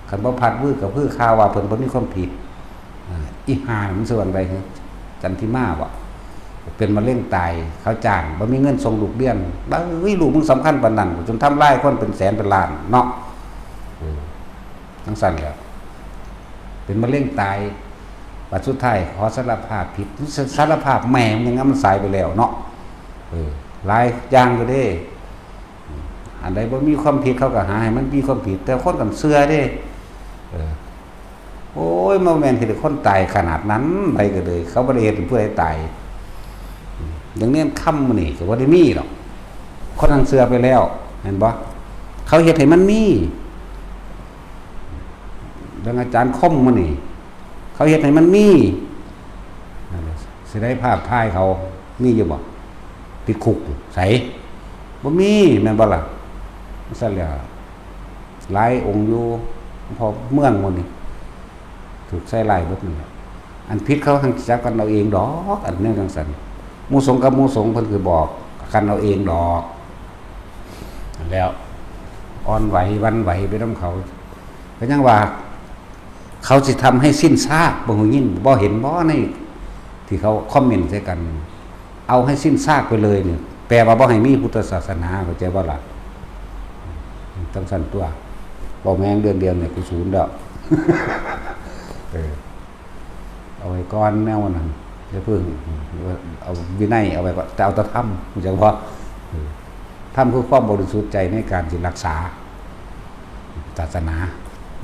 คันบ่พัดวื้อกับวื้อข่าวว่าเพิ่นบ่มีความผิด อ่า อีห่ามันสิว่าจั่งใด๋ จันทิมาบ่ เป็นมะเร็งตาย เขาจ้าง บ่มีเงินส่งลูกเรียน เอ้ย ลูกมึงสำคัญปานนั้น จนทำลายคนเป็นแสนเป็นล้านเนาะ เออ จั่งซั่นแหละ เป็นมะเร็งตาย บัดสุดท้ายขอสารภาพผิด สารภาพแม่มันยัง มันสายไปแล้วเนาะ เออ หลายอย่างอยู่เด้ อันใดบ่มีความผิดเขาก็หาให้มันมีความผิด แต่คนกันเชื่อเด้ เออ โอ้ย บ่แม่นเฮ็ดให้คนตายขนาดนั้น ไผก็เลย เขาบ่ได้เฮ็ดให้ผู้ใดตาย อย่างเนนคำมื้อนี้ก็บ่ได้มีหรอก คนนั้นเชื่อไปแล้ว เห็นบ่ เขาเฮ็ดให้มันมี เรื่องอาจารย์คมมื้อนี้ เขาเฮ็ดให้มันมี สิได้ภาพถ่ายเขา มีอยู่บ่ ติดคุก ไส บ่มี แม่นบ่ล่ะ? ซั่นแหละ หลายองค์อยู่ พอเมืองหมดนี่ ถูกใส่ร้ายเบิดนั่นแหละ อันผิดเขาหังจับกันเอาเองดอก อันแนวจั่งซั่น หมู่สงฆ์กับหมู่สงฆ์เพิ่นคือบอกกันเอาเองดอก แล้วอ่อนไหวหวั่นไหวไปนำเขา ก็ยังว่า เขาสิทำให้สิ้นซาก บ่ฮู้ยิน บ่เห็นบ่ในที่เขาคอมเมนต์ใส่กัน เอาให้สิ้นซากไปเลยเนี่ย แปลว่าบ่ให้มีพุทธศาสนา เข้าใจบ่ล่ะ จั่งซั่นตั๊ว เว้าแม่งเรื่องเดียวเนี่ย กูสูนแล้ว เออ เอาไว้ก่อนแนวนั้น อย่าเพิ่ง เอาวินัยเอาไว้ก่อน แต่เอาแต่ธรรม รู้จักบ่ เออ ธรรมคือความบริสุทธิ์ใจในการสิรักษาศาสนา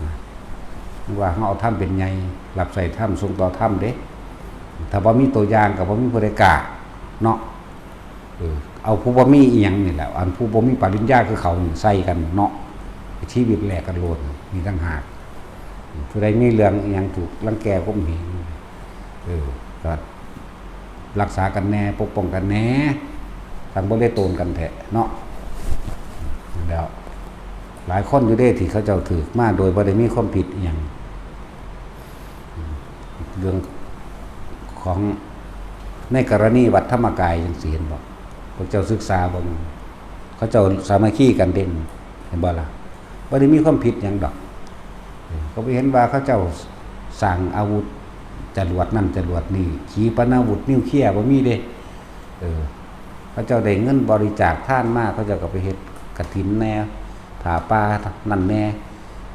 นะ ว่าเฮาเอาธรรมเป็นใหญ่ รับใช้ธรรม ส่งต่อธรรมเด้ ถ้าบ่มีตัวอย่างก็บ่มีผู้ใดกล้า เนาะ เออ เอาผู้บ่มีอีหยังนี่แหละ อันผู้บ่มีปริญญาคือเขานี่ใส่กันเนาะ ชีวิตแลกกันโลด มีต่างหาก ผู้ใดมีเรื่องอีหยังถูกรังแกข่มเหง เออ ก็รักษากันแน่ ปกป้องกันแน่ ทั้งบ่ได้โตนกันแท้เนาะ แล้ว หลายคนอยู่เด้ที่เขาเจ้าถืกมาโดยบ่ได้มีความผิดอีหยัง เรื่องของในกรณีวัดธรรมกายจั่งซี้ เห็นบ่ พวกเจ้าศึกษาเบิ่ง เขาเจ้าสามัคคีกันเด่น เห็นบ่ล่ะ บ่ได้มีความผิดหยังดอก เออ ก็ไปเห็นว่าเขาเจ้าสร้างอาวุธ จรวดนั่นจรวดนี่ ขีปนาวุธนิวเคลียร์บ่มีเด้ เออ เขาเจ้าได้เงินบริจาคทานมา เขาเจ้าก็ไปเฮ็ดกฐินแน่ ผ้าป่านั่นแน่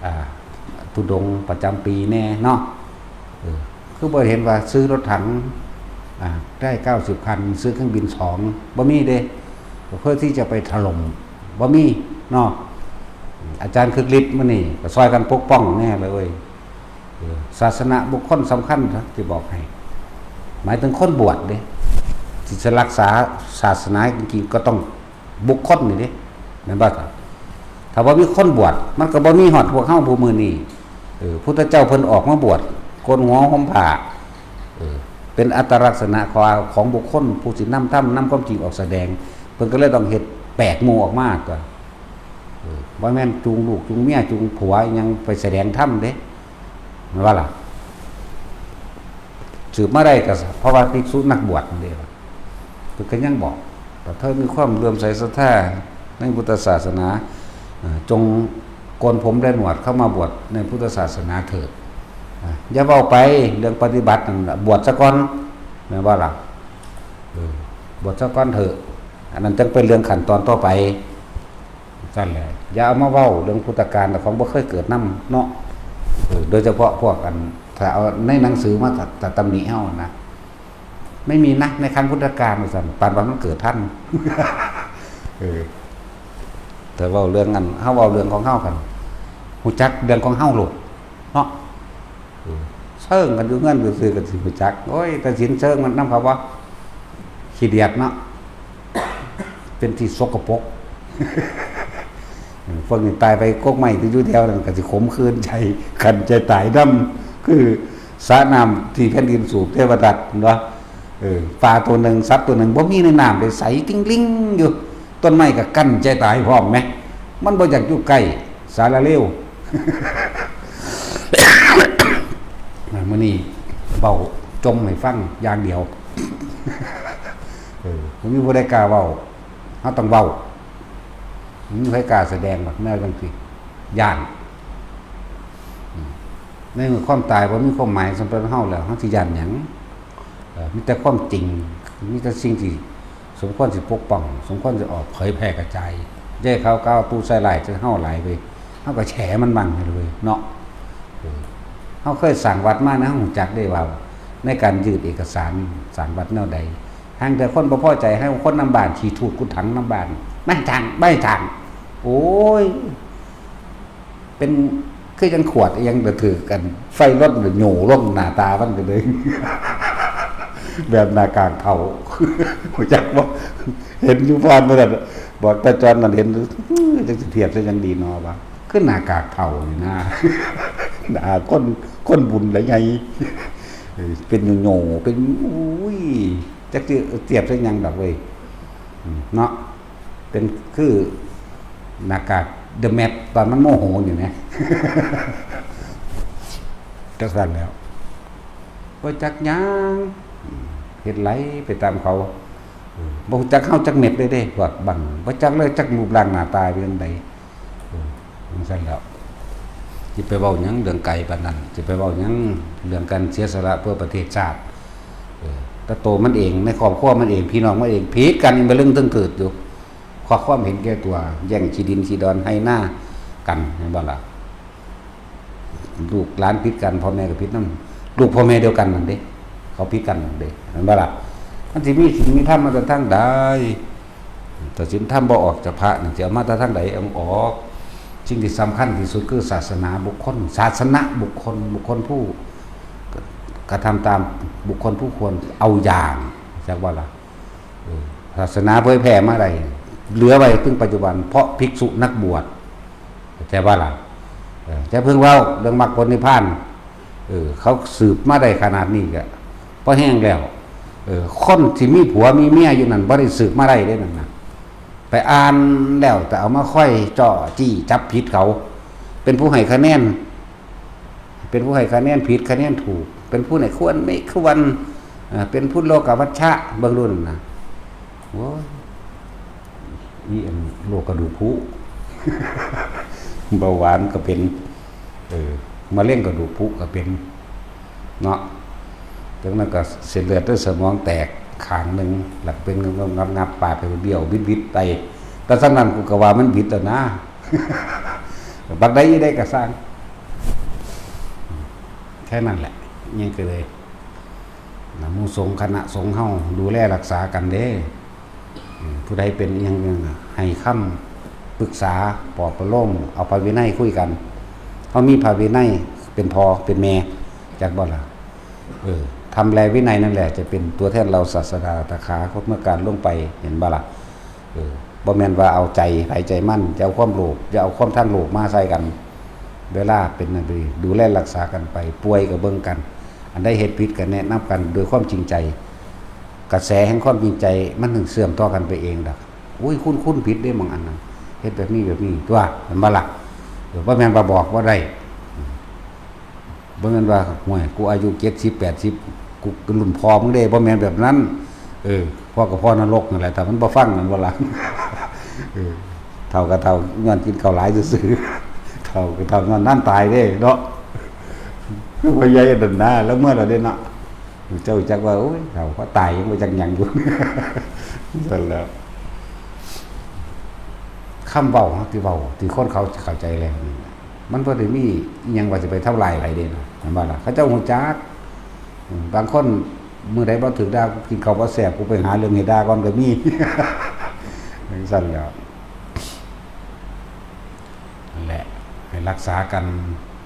อ่า ธุดงค์ประจำปีแน่เนาะ เออ คือบ่เห็นว่าซื้อรถถัง อ่า ได้เก้าสิบคัน ซื้อเครื่องบินสอง บ่มีเด้ เพื่อที่จะไปถล่ม บ่มีเนาะ อาจารย์คึกฤทธิ์มื้อนี้ก็ซอยกันปกป้องแน่เลย เออ ศาสนาบุคคลสำคัญนะ ที่บอกให้ หมายถึงคนบวชเด้ ที่จะรักษาศาสนาจริงๆ ก็ต้องบุคคลนี่เด้ แม่นบ่ครับ ถ้าบ่มีคนบวช มันก็บ่มีฮอดพวกเฮาผู้มื้อนี้ เออ พุทธเจ้าเพิ่นออกมาบวช โกนหัวห่มผ้า เออ เป็นอัตลักษณะของ ของบุคคลผู้สินำธรรม นำความจริงออกแสดง เพิ่นก็เลยต้องเฮ็ดแปลกหมู่ออกมาตั๊ว เออ บ่แม่นจูงลูกจูงเมียจูงผัวอิหยังไปแสดงธรรมเด้ แม่นบ่ล่ะ สืบมาได้ก็เพราะว่าภิกษุนักบวชนั่นเด้ เพิ่นก็ยังบอก ถ้าเธอมีความเลื่อมใสศรัทธาในพุทธศาสนา เอ่อ จงโกนผมและหนวดเข้ามาบวชในพุทธศาสนาเถิด อ่ะ อย่าเว้าไปเรื่องปฏิบัตินั่นน่ะ บวชซะก่อน แม่นบ่ล่ะ เออ บวชซะก่อนเถอะ อันนั้นจั่งเป็นเรื่องขั้นตอนต่อไป ซั่นแหละ อย่าเอามาเว้าเรื่องพุทธกาล ของบ่เคยเกิดนำเนาะ เออ โดยเฉพาะพวกอัน ถ้าเอาในหนังสือมาต ตำหนิเฮานะ ไม่มีนะในครั้งพุทธกาล ว่าซั่น ปานว่ามันเกิดทัน เออ แต่เว้าเรื่องอัน เฮาเว้าเรื่องของเฮากัน ฮู้จักเรื่องของเฮาโลดเนาะ เออ เซิงกันอยู่เฮือนซื่อๆ ก็สิฮู้จัก โอ้ย แต่ศีลเซิงมันนำเขาบ่ ขี้เดียดเนาะ เป็นที่สกปรก เออ พวกนี้ตายไปกกไม้ที่อยู่แถวนั้นก็สิขมขื่นใจ คันใจตายนำ คือสระน้ำที่แผ่นดินสูบเทวทัตเนาะ เออ ปลาตัวหนึ่ง สัตว์ตัวหนึ่ง บ่มีในน้ำเลย ใสติ๊งลิงอยู่ ต้นไม้ก็กั้นใจตายพร้อมแหม มันบ่อยากอยู่ใกล้ สารเลว มื้อนี้เว้าจ่มให้ฟังอย่างเดียว เออ บ่มีผู้ใดกล้าเว้า เฮาต้องเว้า บ่มีใครกล้าแสดงหรอก แนวจั่งซี้ ย้าน อืม ในเมื่อความตายบ่มีความหมายสำหรับเฮาแล้ว เฮาสิย้านหยัง เอ่อ มีแต่ความจริง มีแต่สิ่งที่สมควรสิปกป้อง สมควรสิออกเผยแพร่กระจาย อย่าให้เขาก้าวตู้ใส่ร้ายใส่เฮาหลายเว้ย เฮาก็แฉมันมั่งให้เลยเนาะ เออ เฮาเคยสร้างวัดมานะ เฮารู้จักเด้ว่า ในการยื่นเอกสารสร้างวัดแนวใด ห่างแต่คนบ่พอใจ ให้คนนำบ้าน ขี้ทูดกูถังนำบ้าน ไม่ทาง ไม่ทาง โอ้ย เป็นคือจั่งขวดอิหยังกระถือกัน ไฟรถน่ะโหย่ลงหน้าตามันก็เลย แบบหน้ากากเฒ่า รู้จักบ่ เห็นอยู่ผ่านมาแล้ว บอกตาจอนนั่นเห็น อื้อ จักสิเทียบใส่หยังดีเนาะวะ คือหน้ากากเฒ่านี่นะ หน้าคน คนบุญหรือไง เออ เป็นโหย่ๆ เป็น อุ้ย จักสิเทียบใส่หยังดอกเว้ย อืม เนาะ เป็นคือหน้ากาก The Mask ตอนมันโมโหอยู่นะ จั่งซั่นแล้ว บ่จักหยัง อืม เฮ็ดไหลไปตามเขา บ่รู้จักเฮาจักเม็ดเลยเด้ พวกบัง บ่จักเลยจักรูปร่างหน้าตาเป็นจั่งใด เออ จั่งซั่นแหล้ว สิไปเว้าหยังเรื่องไกลปานนั้น สิไปเว้าหยังเรื่องการเสียสละเพื่อประเทศชาติ เออ แต่โตมันเอง ในครอบครัวมันเอง พี่น้องมันเอง ผิดกันยังไปเรื่องเทิงเถิดอยู่ เพราะความเห็นแก่ตัว แย่งที่ดินที่ดอนไฮ่นากัน เห็นบ่ล่ะ ลูกหลานผิดกัน พ่อแม่ก็ผิดนำ ลูกพ่อแม่เดียวกันนั่นเด้ เขาผิดกันนั่นเด้ เห็นบ่ล่ะ มันสิมีศีลมีธรรมมาแต่ทางใด ถ้าศีลธรรมบ่ออกจากพระนี่ สิเอามาแต่ทางใด เอาออก สิ่งที่สำคัญที่สุดคือศาสนาบุคคล ศาสนบุคคล บุคคลผู้กระทำตาม บุคคลผู้ควรเอาอย่าง จักบ่ล่ะ เออ ศาสนาเผยแผ่มาได้ เหลือไว้ถึงปัจจุบัน เพราะภิกษุนักบวช เข้าใจบ่ล่ะ เออ จะเพิ่งเว้าเรื่องมรรคผลนิพพาน เออ เขาสืบมาได้ขนาดนี้ก็พอแฮงแล้ว เออ คนที่มีผัวมีเมียอยู่นั่นบ่ได้สืบมาได้เด้นั่นน่ะ ไปอ่านแล้วแต่เอามาค่อยจ้อจี้จับผิดเขา เป็นผู้ให้คะแนน เป็นผู้ให้คะแนนผิดคะแนนถูก เป็นผู้ไหนควรไม่ควร เอ่อ เป็นผู้โลกวัชชะ เบิ่งดูนั่นน่ะ โอ้ย อีอันโรคกระดูกผุ เบาหวานก็เป็น เออ มะเร็งกระดูกผุก็เป็น เนาะ จั่งนั้นก็เส้นเลือดในสมองแตกข้างหนึ่ง แล้วก็เป็นงับๆๆ ปากก็เบี้ยวบิดๆ ไป แต่ฉะนั้นกูก็ว่ามันบิดแล้วนะ บักใดอีใดก็ซ่าง แค่นั้นแหละ ยังก็เลย นะ หมู่สงฆ์คณะสงฆ์เฮาดูแลรักษากันเด้ อืม ผู้ใดเป็นอิหยังให้คำปรึกษาปลอบประโลม เอาพระวินัยคุยกัน เฮามีพระวินัยเป็นพ่อเป็นแม่ จักบ่ล่ะ เออ ธรรมและวินัยนั่นแหละจะเป็นตัวแทนเราศาสดาตถาคตเมื่อการล่วงไป เห็นบ่ล่ะ เออ บ่แม่นว่าเอาใจไผใจมัน จะเอาความโลภ จะเอาความทางโลกมาใส่กัน เวลาเป็นนั่นไป ดูแลรักษากันไป ป่วยก็เบิ่งกัน อันใดเฮ็ดผิดก็แนะนำกันโดยความจริงใจ กระแสแห่งความจริงใจมันถึงเชื่อมต่อกันไปเองดอก อุ้ย คุณ คุณผิดเด้บางอันนั้น เฮ็ดแบบนี้แบบนี้ ตัว เห็นบ่ล่ะ เออ บ่แม่นว่าบอกบ่ได้ บ่แม่นว่า "โอ้ย กูอายุเจ็ดสิบ แปดสิบ กูรุ่นพ่อมึงเด้" บ่แม่นแบบนั้น เออ พ่อก็พ่อนรกนั่นแหละ ถ้ามันบ่ฟังนั่นบ่ล่ะ เออ เฒ่าก็เฒ่าย้อนกินข้าวหลายซื่อๆ เฒ่าก็เฒ่าย้อนนานตายเด้เนาะ คือพ่อใหญ่นั่นนะ แล้วเมื่อเราได้เนาะ เจ้าจักว่า โอ้ย เฒ่าพอตายยังบ่จักหยังอยู่ ซั่นแหล้ว คำเว้าเฮาที่เว้า ที่คนเขาจะเข้าใจแล้วนี่ มันบ่ได้มีอิหยังว่าสิไปทำลายไผเด้นะ เห็นบ่ล่ะ เขาเจ้าฮู้จัก อืม บางคนมื้อใดบ่ถืกด่า กินข้าวบ่แซ่บ กูไปหาเรื่องให้ด่าก่อนก็มี จั่งซั่นแหล้ว นั่นแหละ ให้รักษากัน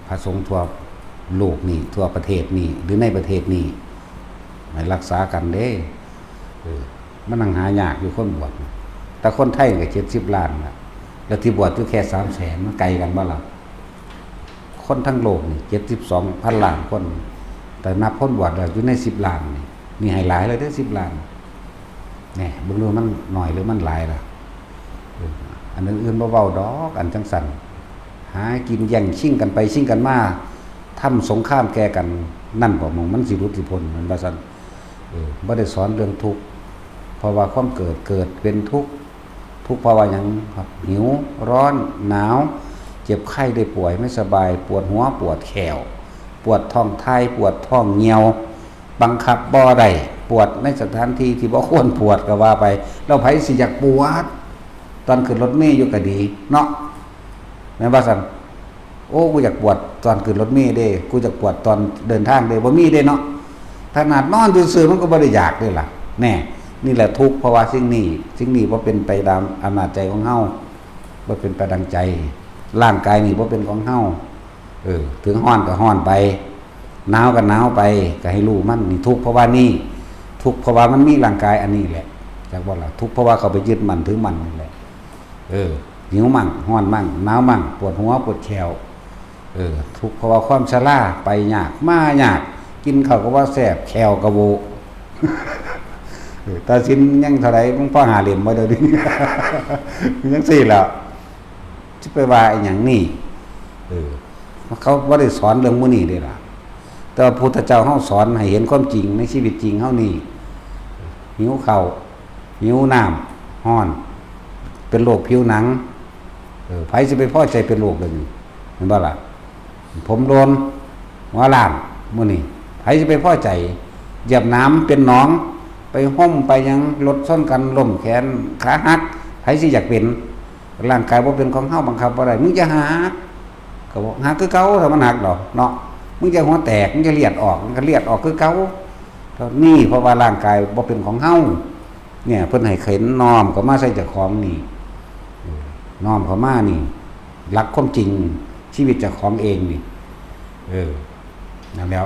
พระสงฆ์ทั่วโลกนี่ ทั่วประเทศนี่ หรือในประเทศนี่ ให้รักษากันเด้ เออ มันนั่งหายากอยู่คนบวช แต่คนไทยก็เจ็ดสิบล้านละ แล้วที่บวชอยู่แค่สามแสน มันไกลกันบ่ล่ะ คนทั้งโลกนี่เจ็ดสิบสองพันล้านคน แต่นับคนบวชแล้วอยู่ในสิบล้านนี่ นี่ให้หลายเลยเด้อ สิบล้าน แหน่ เบิ่งดูมันน้อยหรือมันหลายล่ะ เออ อันอื่นๆบ่เว้าดอก อันจั่งซั่น หากินแย่งชิงกันไปชิงกันมา ทำสงครามแก่กัน นั่นบ่ หม่องมันสิหลุดสิพ้น แม่นบ่ซั่น เออ บ่ได้สอนเรื่องทุกข์ เพราะว่าความเกิด เกิดเป็นทุกข์ ทุกข์เพราะว่าหยังครับ หิว ร้อน หนาว เจ็บไข้ได้ป่วย ไม่สบาย ปวดหัว ปวดแข้ว ปวดท้องถ่าย ปวดท้องเหี่ยว บังคับบ่ได้ ปวดในสถานที่ที่บ่ควรปวดก็ว่าไป แล้วไผสิอยากปวด ตอนขึ้นรถเมล์อยู่ก็ดีเนาะ แม่นบ่ซั่น โอ้ กูอยากปวดตอนขึ้นรถเมล์เด้ กูอยากปวดตอนเดินทางเด้ บ่มีเด้เนาะ ขนาดนอนซื่อๆมันก็บ่ได้อยากเด้ล่ะ แน่ นี่แหละทุกข์เพราะว่าสิ่งนี้ สิ่งนี้บ่เป็นไปตามอำนาจใจของเฮา บ่เป็นไปดังใจ ร่างกายนี่บ่เป็นของเฮา เออ ถึงร้อนก็ร้อนไป หนาวก็หนาวไป ก็ให้รู้มัน นี่ทุกข์เพราะว่านี่ ทุกข์เพราะว่ามันมีร่างกายอันนี้แหละ จักบ่ล่ะ ทุกข์เพราะว่าเขาไปยึดมั่นถือมั่นนี่แหละ เออ หิวมั่ง ร้อนมั่ง หนาวมั่ง ปวดหัว ปวดแข้ว เออ ทุกข์เพราะว่าความชรา ไปยาก มายาก กินข้าวก็บ่แซ่บ แข้วก็โว เออ แต่ศีลยังเท่าใด มึงพอห้าเล่มบ่เดี๋ยวนี้ ยังซี่แหล้ว สิไปว่าอีหยังนี่ เออ เขาบ่ได้สอนเรื่องหมู่นี้เด้ล่ะ แต่ว่าพุทธเจ้าเฮาสอนให้เห็นความจริงในชีวิตจริงเฮานี่ หิวข้าว หิวน้ำ ฮ้อน เป็นโรคผิวหนัง เออ ไผสิไปพอใจเป็นโรคแบบนี้ เห็นบ่ล่ะ ผมโลน หัวล้าน มื้อนี้ ไผสิไปพอใจ เหยียบหนามเป็นหนอง ไปห่มไปหยัง รถชนกัน ล้มแขน ขาหัก ไผสิอยากเป็น ร่างกายบ่เป็นของเฮา บังคับบ่ได้ มึงจะหัก ก็บอกหักคือเก่า ถ้ามันหักดอกเนาะ มึงจะหัวแตก มึงจะเลือดออก มันก็เลือดออกคือเก่า เท่านี้ เพราะว่าร่างกายบ่เป็นของเฮา เนี่ย เพิ่นให้เข็นน้อมเข้ามาใส่เจ้าของนี่ เออ น้อมเข้ามานี่ หลักความจริง ชีวิตเจ้าของเองนี่ เออ นั่นแหล้ว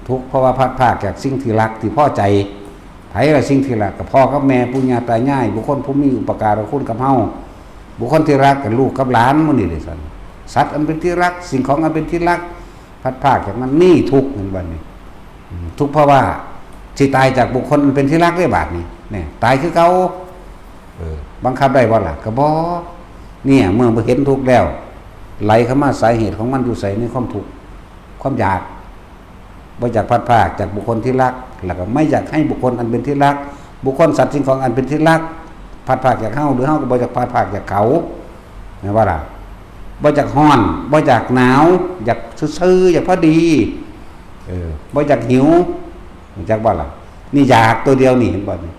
ทุกข์เพราะว่าพลัดพรากจากสิ่งที่รักที่พอใจ ไผละสิ่งที่รัก ก็พ่อกับแม่ ปู่ย่าตายาย บุคคลผู้มีอุปการะคุณกับเฮา บุคคลที่รักกับลูกกับหลาน หมู่นี้เด้ซั่น สัตว์อันเป็นที่รัก สิ่งของอันเป็นที่รัก พลัดพรากจากมัน นี่ทุกข์ แม่นบ่นี่ อืม ทุกข์เพราะว่าสิตายจากบุคคลอันเป็นที่รักเด้ บาดนี้ เนี่ย ตายคือเก่า เออ บังคับได้บ่ล่ะ ก็บ่ เนี่ย เมื่อเห็นทุกข์แล้ว ไหลเข้ามา สาเหตุของมันอยู่ไส ในความทุกข์ ความอยาก บ่อยากพลัดพรากจากบุคคลที่รัก แล้วก็ไม่อยากให้บุคคลอันเป็นที่รัก บุคคล สัตว์ สิ่งของอันเป็นที่รัก พลัดพรากจากเฮา หรือเฮาก็บ่อยากพลัดพรากจากเขา แม่นบ่ล่ะ บ่อยากฮ้อน บ่อยากหนาว อยากซื่อๆ อยากพอดี เออ บ่อยากหิว รู้จักบ่ล่ะ นี่อยากตัวเดียวนี่ เห็นบ่นี่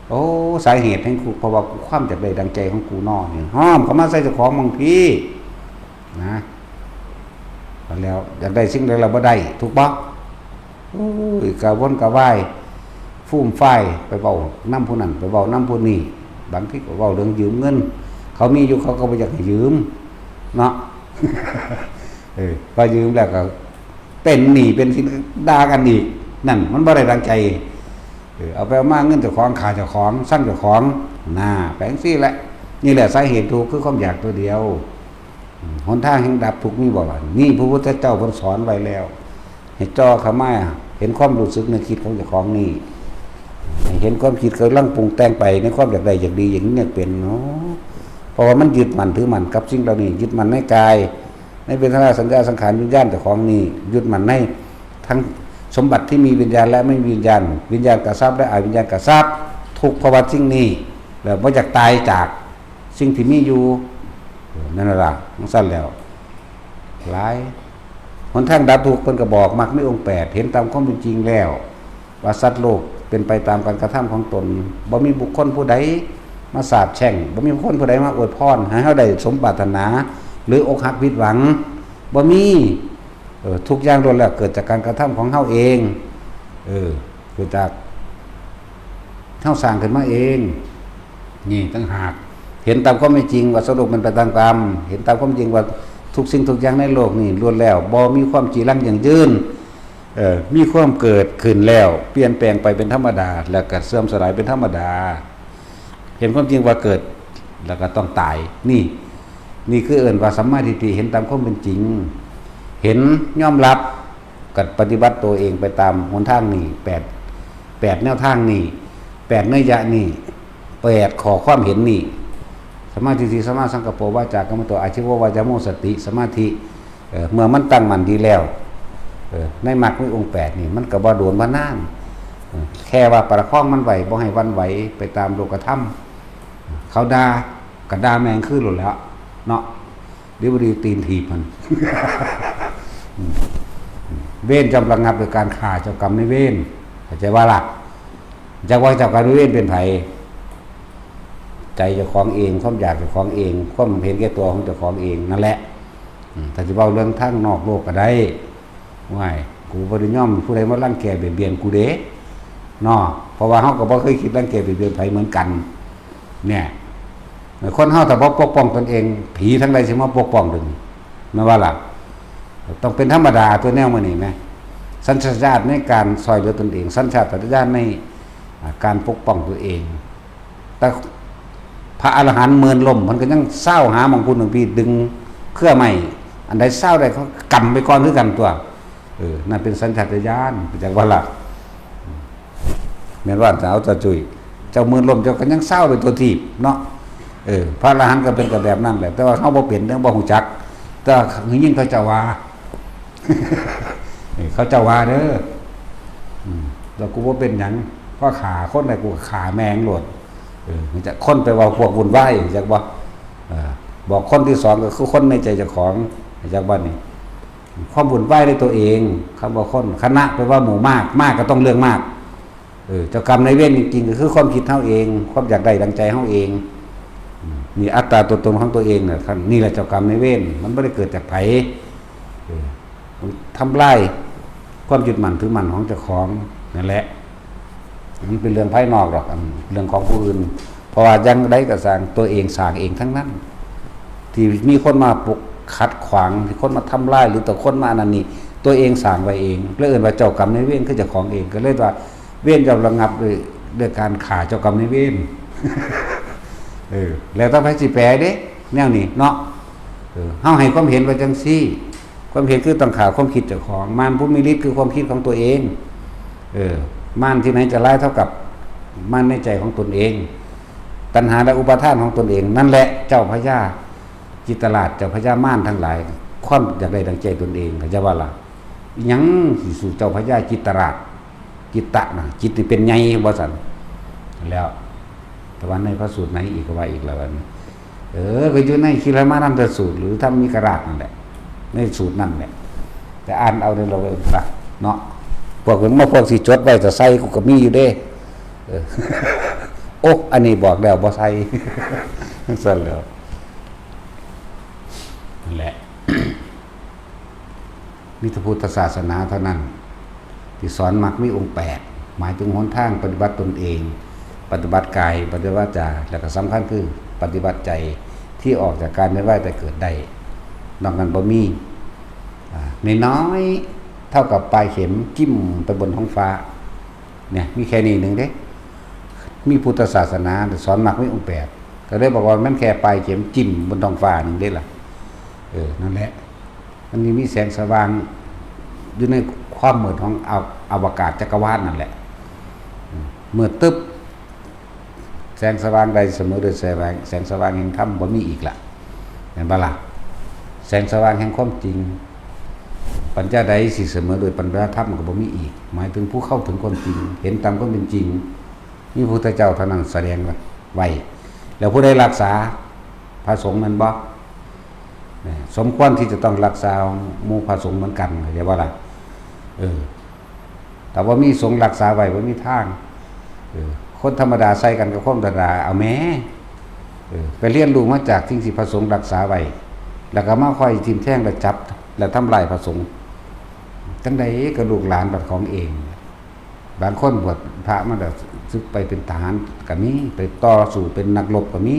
โอ้ สาเหตุแห่งทุกข์ เพราะว่ากูความอยากได้ดังใจของกูน้อนี่ ฮ้อมเข้ามาใส่เจ้าของบางที นะ แล้วอยากได้สิ่งใดเราบ่ได้ ถูกบ่ โอ้ย กระวนกระวาย ฟูมฟาย ไปเว้านำผู้นั้น ไปเว้านำผู้นี้ บางทีก็เว้าเรื่องยืมเงิน เขามีอยู่ เขาก็บ่อยากให้ยืม เนาะ เออ พอยืมแล้วก็เป็นหนี้เป็นสิน ด่ากันอีก นั่น มันบ่ได้ดังใจ เออ เอาไปเอามา เงินเจ้าของ ฆ่าเจ้าของ ซังเจ้าของ น่า ไปจั่งซี้แหละ นี่แหละสาเหตุทุกข์ คือความอยากตัวเดียว อืม หนทางแห่งดับทุกข์มีบ่ล่ะ นี่พระพุทธเจ้าเพิ่นสอนไว้แล้ว ให้จ่อเข้ามา เห็นความรู้สึกนึกคิดของเจ้าของนี่ ให้เห็นความคิดกำลังปรุงแต่งไปในความอยากได้ อยากดี อยากมี อยากเป็นเนาะ เพราะว่ามันยึดมั่นถือมั่นกับสิ่งเหล่านี้ ยึดมั่นในกาย ในเวทนา สัญญา สังขาร วิญญาณเจ้าของนี่ ยึดมั่นในทั้งสมบัติที่มีวิญญาณและไม่มีวิญญาณ วิญญาณกะทรัพย์และอวิญญาณกะทรัพย์ ทุกข์เพราะว่าสิ่งนี้ แล้วบ่อยากตายจากสิ่งที่มีอยู่ เออ นั่นล่ะ จั่งซั้นแล้ว หลาย หนทางดับทุกข์เพิ่นก็บอก มรรคมีองค์แปด เห็นตามความเป็นจริงแล้ว ว่าสัตว์โลกเป็นไปตามการกระทำของตน บ่มีบุคคลผู้ใดมาสาปแช่ง บ่มีบุคคลผู้ใดมาอวยพรให้เฮาได้สมปรารถนา หรืออกหักผิดหวัง บ่มี เออ ทุกอย่างล้วนแล้วเกิดจากการกระทำของเฮาเอง เออ เกิดจากเฮาสร้างขึ้นมาเอง นี่ต่างหาก เห็นตามความเป็นจริงว่าสัตว์โลกมันไปตามกรรม เห็นตามความจริงว่าทุกสิ่งทุกอย่างในโลกนี่ล้วนแล้วบ่มีความจีรังยั่งยืน เอ่อ มีความเกิดขึ้นแล้ว เปลี่ยนแปลงไปเป็นธรรมดา แล้วก็เสื่อมสลายเป็นธรรมดา เห็นความจริงว่าเกิด แล้วก็ต้องตาย นี่ นี่คือเอิ้นว่าสัมมาทิฏฐิ เห็นตามความเป็นจริง เห็นยอมรับ ก็ปฏิบัติตัวเองไปตามหนทางนี่ แปด แปดแนวทางนี่ แปดนัยยะนี่ แปดข้อความเห็นนี่ สัมมาทิฏฐิ สัมมาสังกัปโป วาจากัมมันโต อาชีวะวายาโม สติ สมาธิ เอ่อ เมื่อมันตั้งมั่นดีแล้ว เอ่อ ในมรรคมีองค์แปดนี่ มันก็บ่โดนบ่นาน เอ่อ แค่ว่าประคองมันไว้ บ่ให้หวั่นไหวไปตามโลกธรรม เขาด่าก็ด่าแม่งคืนโลดแหล้ว เนาะ ดีบ่ดีตีนถีบมัน อืม เวรย่อมระงับโดยการฆ่าเจ้ากรรมนายเวร เข้าใจบ่ล่ะ จักว่าเจ้ากรรมนายเวรเป็นไผ ใจเจ้าของเอง ความอยากเจ้าของเอง ความเห็นแก่ตัวของเจ้าของเองนั่นแหละ อืม ถ้าสิเว้าเรื่องทางนอกโลกก็ได้ ว้าย กูบ่ได้ยอมผู้ใดมารังแกเบียดเบียนกูเด้ เนาะ เพราะว่าเฮาก็บ่เคยคิดรังแกเบียดเบียนไผเหมือนกัน เนี่ย คนเฮาถ้าบ่ปกป้องตนเอง ผีทางใดสิมาปกป้องเดี๋ยวนี้ แม่นบ่ล่ะ ต้องเป็นธรรมดาตัวแนวมื้อนี้แหม สัญชาตญาณในการซ่อยเหลือตนเอง สัญชาตญาณใน อ่า การปกป้องตัวเอง แต่พระอรหันต์เมินล่ม มันก็ยังเซาหาหม่องพุ้นหม่องพี้ ดึงเครือไม้ อันใดเซาได้เขากำไปก่อนคือกันตัว เออ นั่นเป็นสัญชาตญาณ จักว่าล่ะ แม่นว่าเอาเจ้าจุ้ย เจ้าเมินล่ม เจ้าก็ยังเซาไปตัวทีบเนาะ เออ พระอรหันต์ก็เป็นก็แบบนั้นแหละ แต่ว่าเฮาบ่เป็น เฮาบ่ฮู้จัก แต่ว่ายินเขาเจ้าว่า เออ เขาเจ้าว่าเด้อ อืม แล้วกูบ่เป็นหยัง เพราะฆ่าคนใดกูก็ฆ่าแม่งโลด เออ จักคนแปลว่าพวกวุ่นวาย จักบ่ เออ บอกคนที่สองก็คือคนในใจเจ้าของ จักบ่นี่ ความวุ่นวายในตัวเอง คำว่าคน คณะแปลว่าหมู่มาก มากก็ต้องเรื่องมาก เออ เจ้ากรรมนายเวรจริงๆ ก็คือความคิดเฮาเอง ความอยากได้ดังใจเฮาเอง อืม นี่อัตตาตัวตนของตัวเองน่ะ ท่าน นี่แหละเจ้ากรรมนายเวร มันบ่ได้เกิดจากไผ เออ มันทำลายความยึดมั่นถือมั่นของเจ้าของนั่นแหละ มันเป็นเรื่องภายนอกดอก อันเรื่องของผู้อื่น เพราะว่าอย่างใดก็สร้าง ตัวเองสร้างเองทั้งนั้น ที่มีคนมาปลุกขัดขวาง ที่คนมาทำลาย หรือตัวคนมาอันนั้นนี่ ตัวเองสร้างไว้เอง แล้วเอิ้นว่าเจ้ากรรมนายเวรคือเจ้าของเอง ก็เลยว่าเวรย่อมระงับด้วย ด้วยการฆ่าเจ้ากรรมนายเวร เออ แล้วแต่ไผสิแปลเด้ แนวนี้เนาะ เออ เฮาให้ความเห็นว่าจังซี่ ความเห็นคือต้องฆ่าความคิดเจ้าของ มารผู้มีฤทธิ์คือความคิดของตัวเอง เออ มารที่ไหนจะร้ายเท่ากับมารในใจของตนเอง ตัณหาและอุปาทานของตนเอง นั่นแหละเจ้าพญาจิตตราช เจ้าพญามารทั้งหลาย ความอยากได้ดังใจตนเอง เข้าใจบ่ล่ะ อิหยังสิสู้เจ้าพญาจิตตราช จิตตะนะ จิตนี่เป็นใหญ่ ว่าซั่น แล้ว แต่ว่าในพระสูตรไหนอีกก็ว่าอีกแล้ว อันนี้ เออ ก็อยู่ในคิลมานันทสูตร หรือธรรมิกราชนั่นแหละ ในสูตรนั่นแหละ แต่อ่านเอาในเราเองซะเนาะ พวกมันมา พวกสิจดไว้แต่ใส่กูก็มีอยู่เด้ เออ โอ้ อันนี้บอกแล้วบ่ใส่ ซั่นแล้ว นั่นแหละ มีแต่พุทธศาสนาเท่านั้น ที่สอนมรรคมีองค์แปด หมายถึงหนทางปฏิบัติตนเอง ปฏิบัติกาย ปฏิบัติวาจา และก็สำคัญคือปฏิบัติใจ ที่ออกจากการเวียนว่ายตายเกิดได้ นอกนั้นบ่มี อ่า น้อยๆ เท่ากับปลายเข็มจิ้มไปบนท้องฟ้า เนี่ย มีแค่นี้หนึ่งเด้ มีพุทธศาสนาสอนมรรคมีองค์แปด ก็เลยบอกว่ามันแค่ปลายเข็มจิ้มบนท้องฟ้าหนึ่งเด้ล่ะ เออ นั่นแหละ มันมีแสงสว่างอยู่ในความมืดของอว-, อวกาศจักรวาลนั่นแหละ อืม มืดตึ๊บ แสงสว่างใดเสมอด้วยแสง แสงสว่างแห่งธรรมบ่มีอีกละ เห็นบ่ล่ะ แสงสว่างแห่งความจริง ปัญญาใดสิเสมอด้วยปัญญาธรรมก็บ่มีอีก หมายถึงผู้เข้าถึงความจริง เห็นตามความเป็นจริง มีพระพุทธเจ้าเท่านั้นแสดงไว้ แล้วผู้ใดรักษาพระสงฆ์แม่นบ่ เนี่ย สมควรที่จะต้องรักษาหมู่พระสงฆ์เหมือนกัน เข้าใจบ่ล่ะ เออ แต่ว่ามีสงฆ์รักษาไว้บ่มีทาง เออ คนธรรมดาใส่กันกับคนธรรมดา เอาแหม เออ ไปเรียนรู้มาจากสิ่งที่พระสงฆ์รักษาไว้ แล้วก็มาคอยทิ่มแทงและจับ และทำลายพระสงฆ์ จั่งใดก็ลูกหลานบัดของเอง บางคนบวชพระมาแล้ว สึกไปเป็นทหารก็มี ไปต่อสู้เป็นนักรบก็มี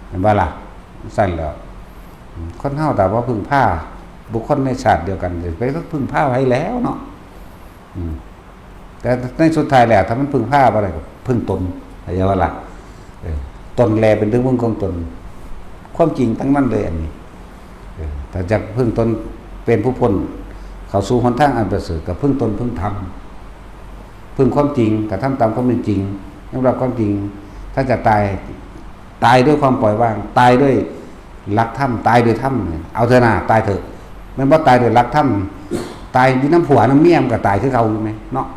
เห็นบ่ล่ะ ซั่นแหล้ว คนเฮาถ้าบ่พึ่งพาบุคคลในชาติเดียวกัน สิไปพึ่งพาไผแล้วเนาะ อืม แต่ในสุดท้ายแล้ว ถ้ามันพึ่งพาบ่ได้ก็พึ่งตน เข้าใจบ่ล่ะ เออ ตนแลเป็นที่พึ่งของตน ความจริงทั้งนั้นเลยอันนี้ เออ ถ้าจะพึ่งตนเป็นผู้พ้น เข้าสู่หนทางอันประเสริฐ ก็พึ่งตน พึ่งธรรม พึ่งความจริง กระทำตามความเป็นจริง ยอมรับความจริง ถ้าจะตาย ตายด้วยความปล่อยวาง ตายด้วยหลักธรรม ตายโดยธรรมเนี่ย เอาเถอะนะ ตายเถอะ แม่นบ่ตายโดยหลักธรรม ตายอยู่นำผัวนำเมียมันก็ตายคือเก่าอยู่แหมเนาะ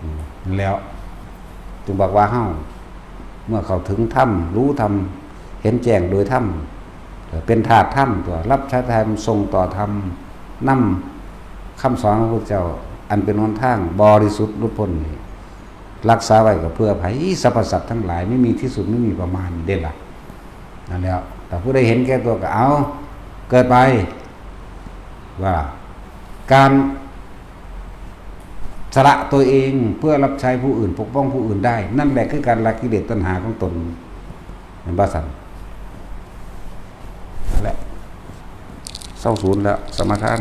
อืม แล้ว จึงบอกว่าเฮา เมื่อเข้าถึงธรรม รู้ธรรม เห็นแจ้งโดยธรรม เป็นธาตุธรรม ตัว รับใช้ธรรม ส่งต่อธรรม นำคำสอนของพระพุทธเจ้า อันเป็นหนทางบริสุทธิ์หลุดพ้นนี่ รักษาไว้ก็เพื่อไผ สรรพสัตว์ทั้งหลาย ไม่มีที่สุด ไม่มีประมาณเด้ล่ะ นั่นแหละ แต่ผู้ใดเห็นแก่ตัวก็เอา เกิดไป ว่า การสละตัวเองเพื่อรับใช้ผู้อื่น ปกป้องผู้อื่นได้ นั่นแหละคือการละกิเลสตัณหาของตน เห็นบ่ซั่น นั่นแหละ เศร้าศูนย์แล้ว สมาทาน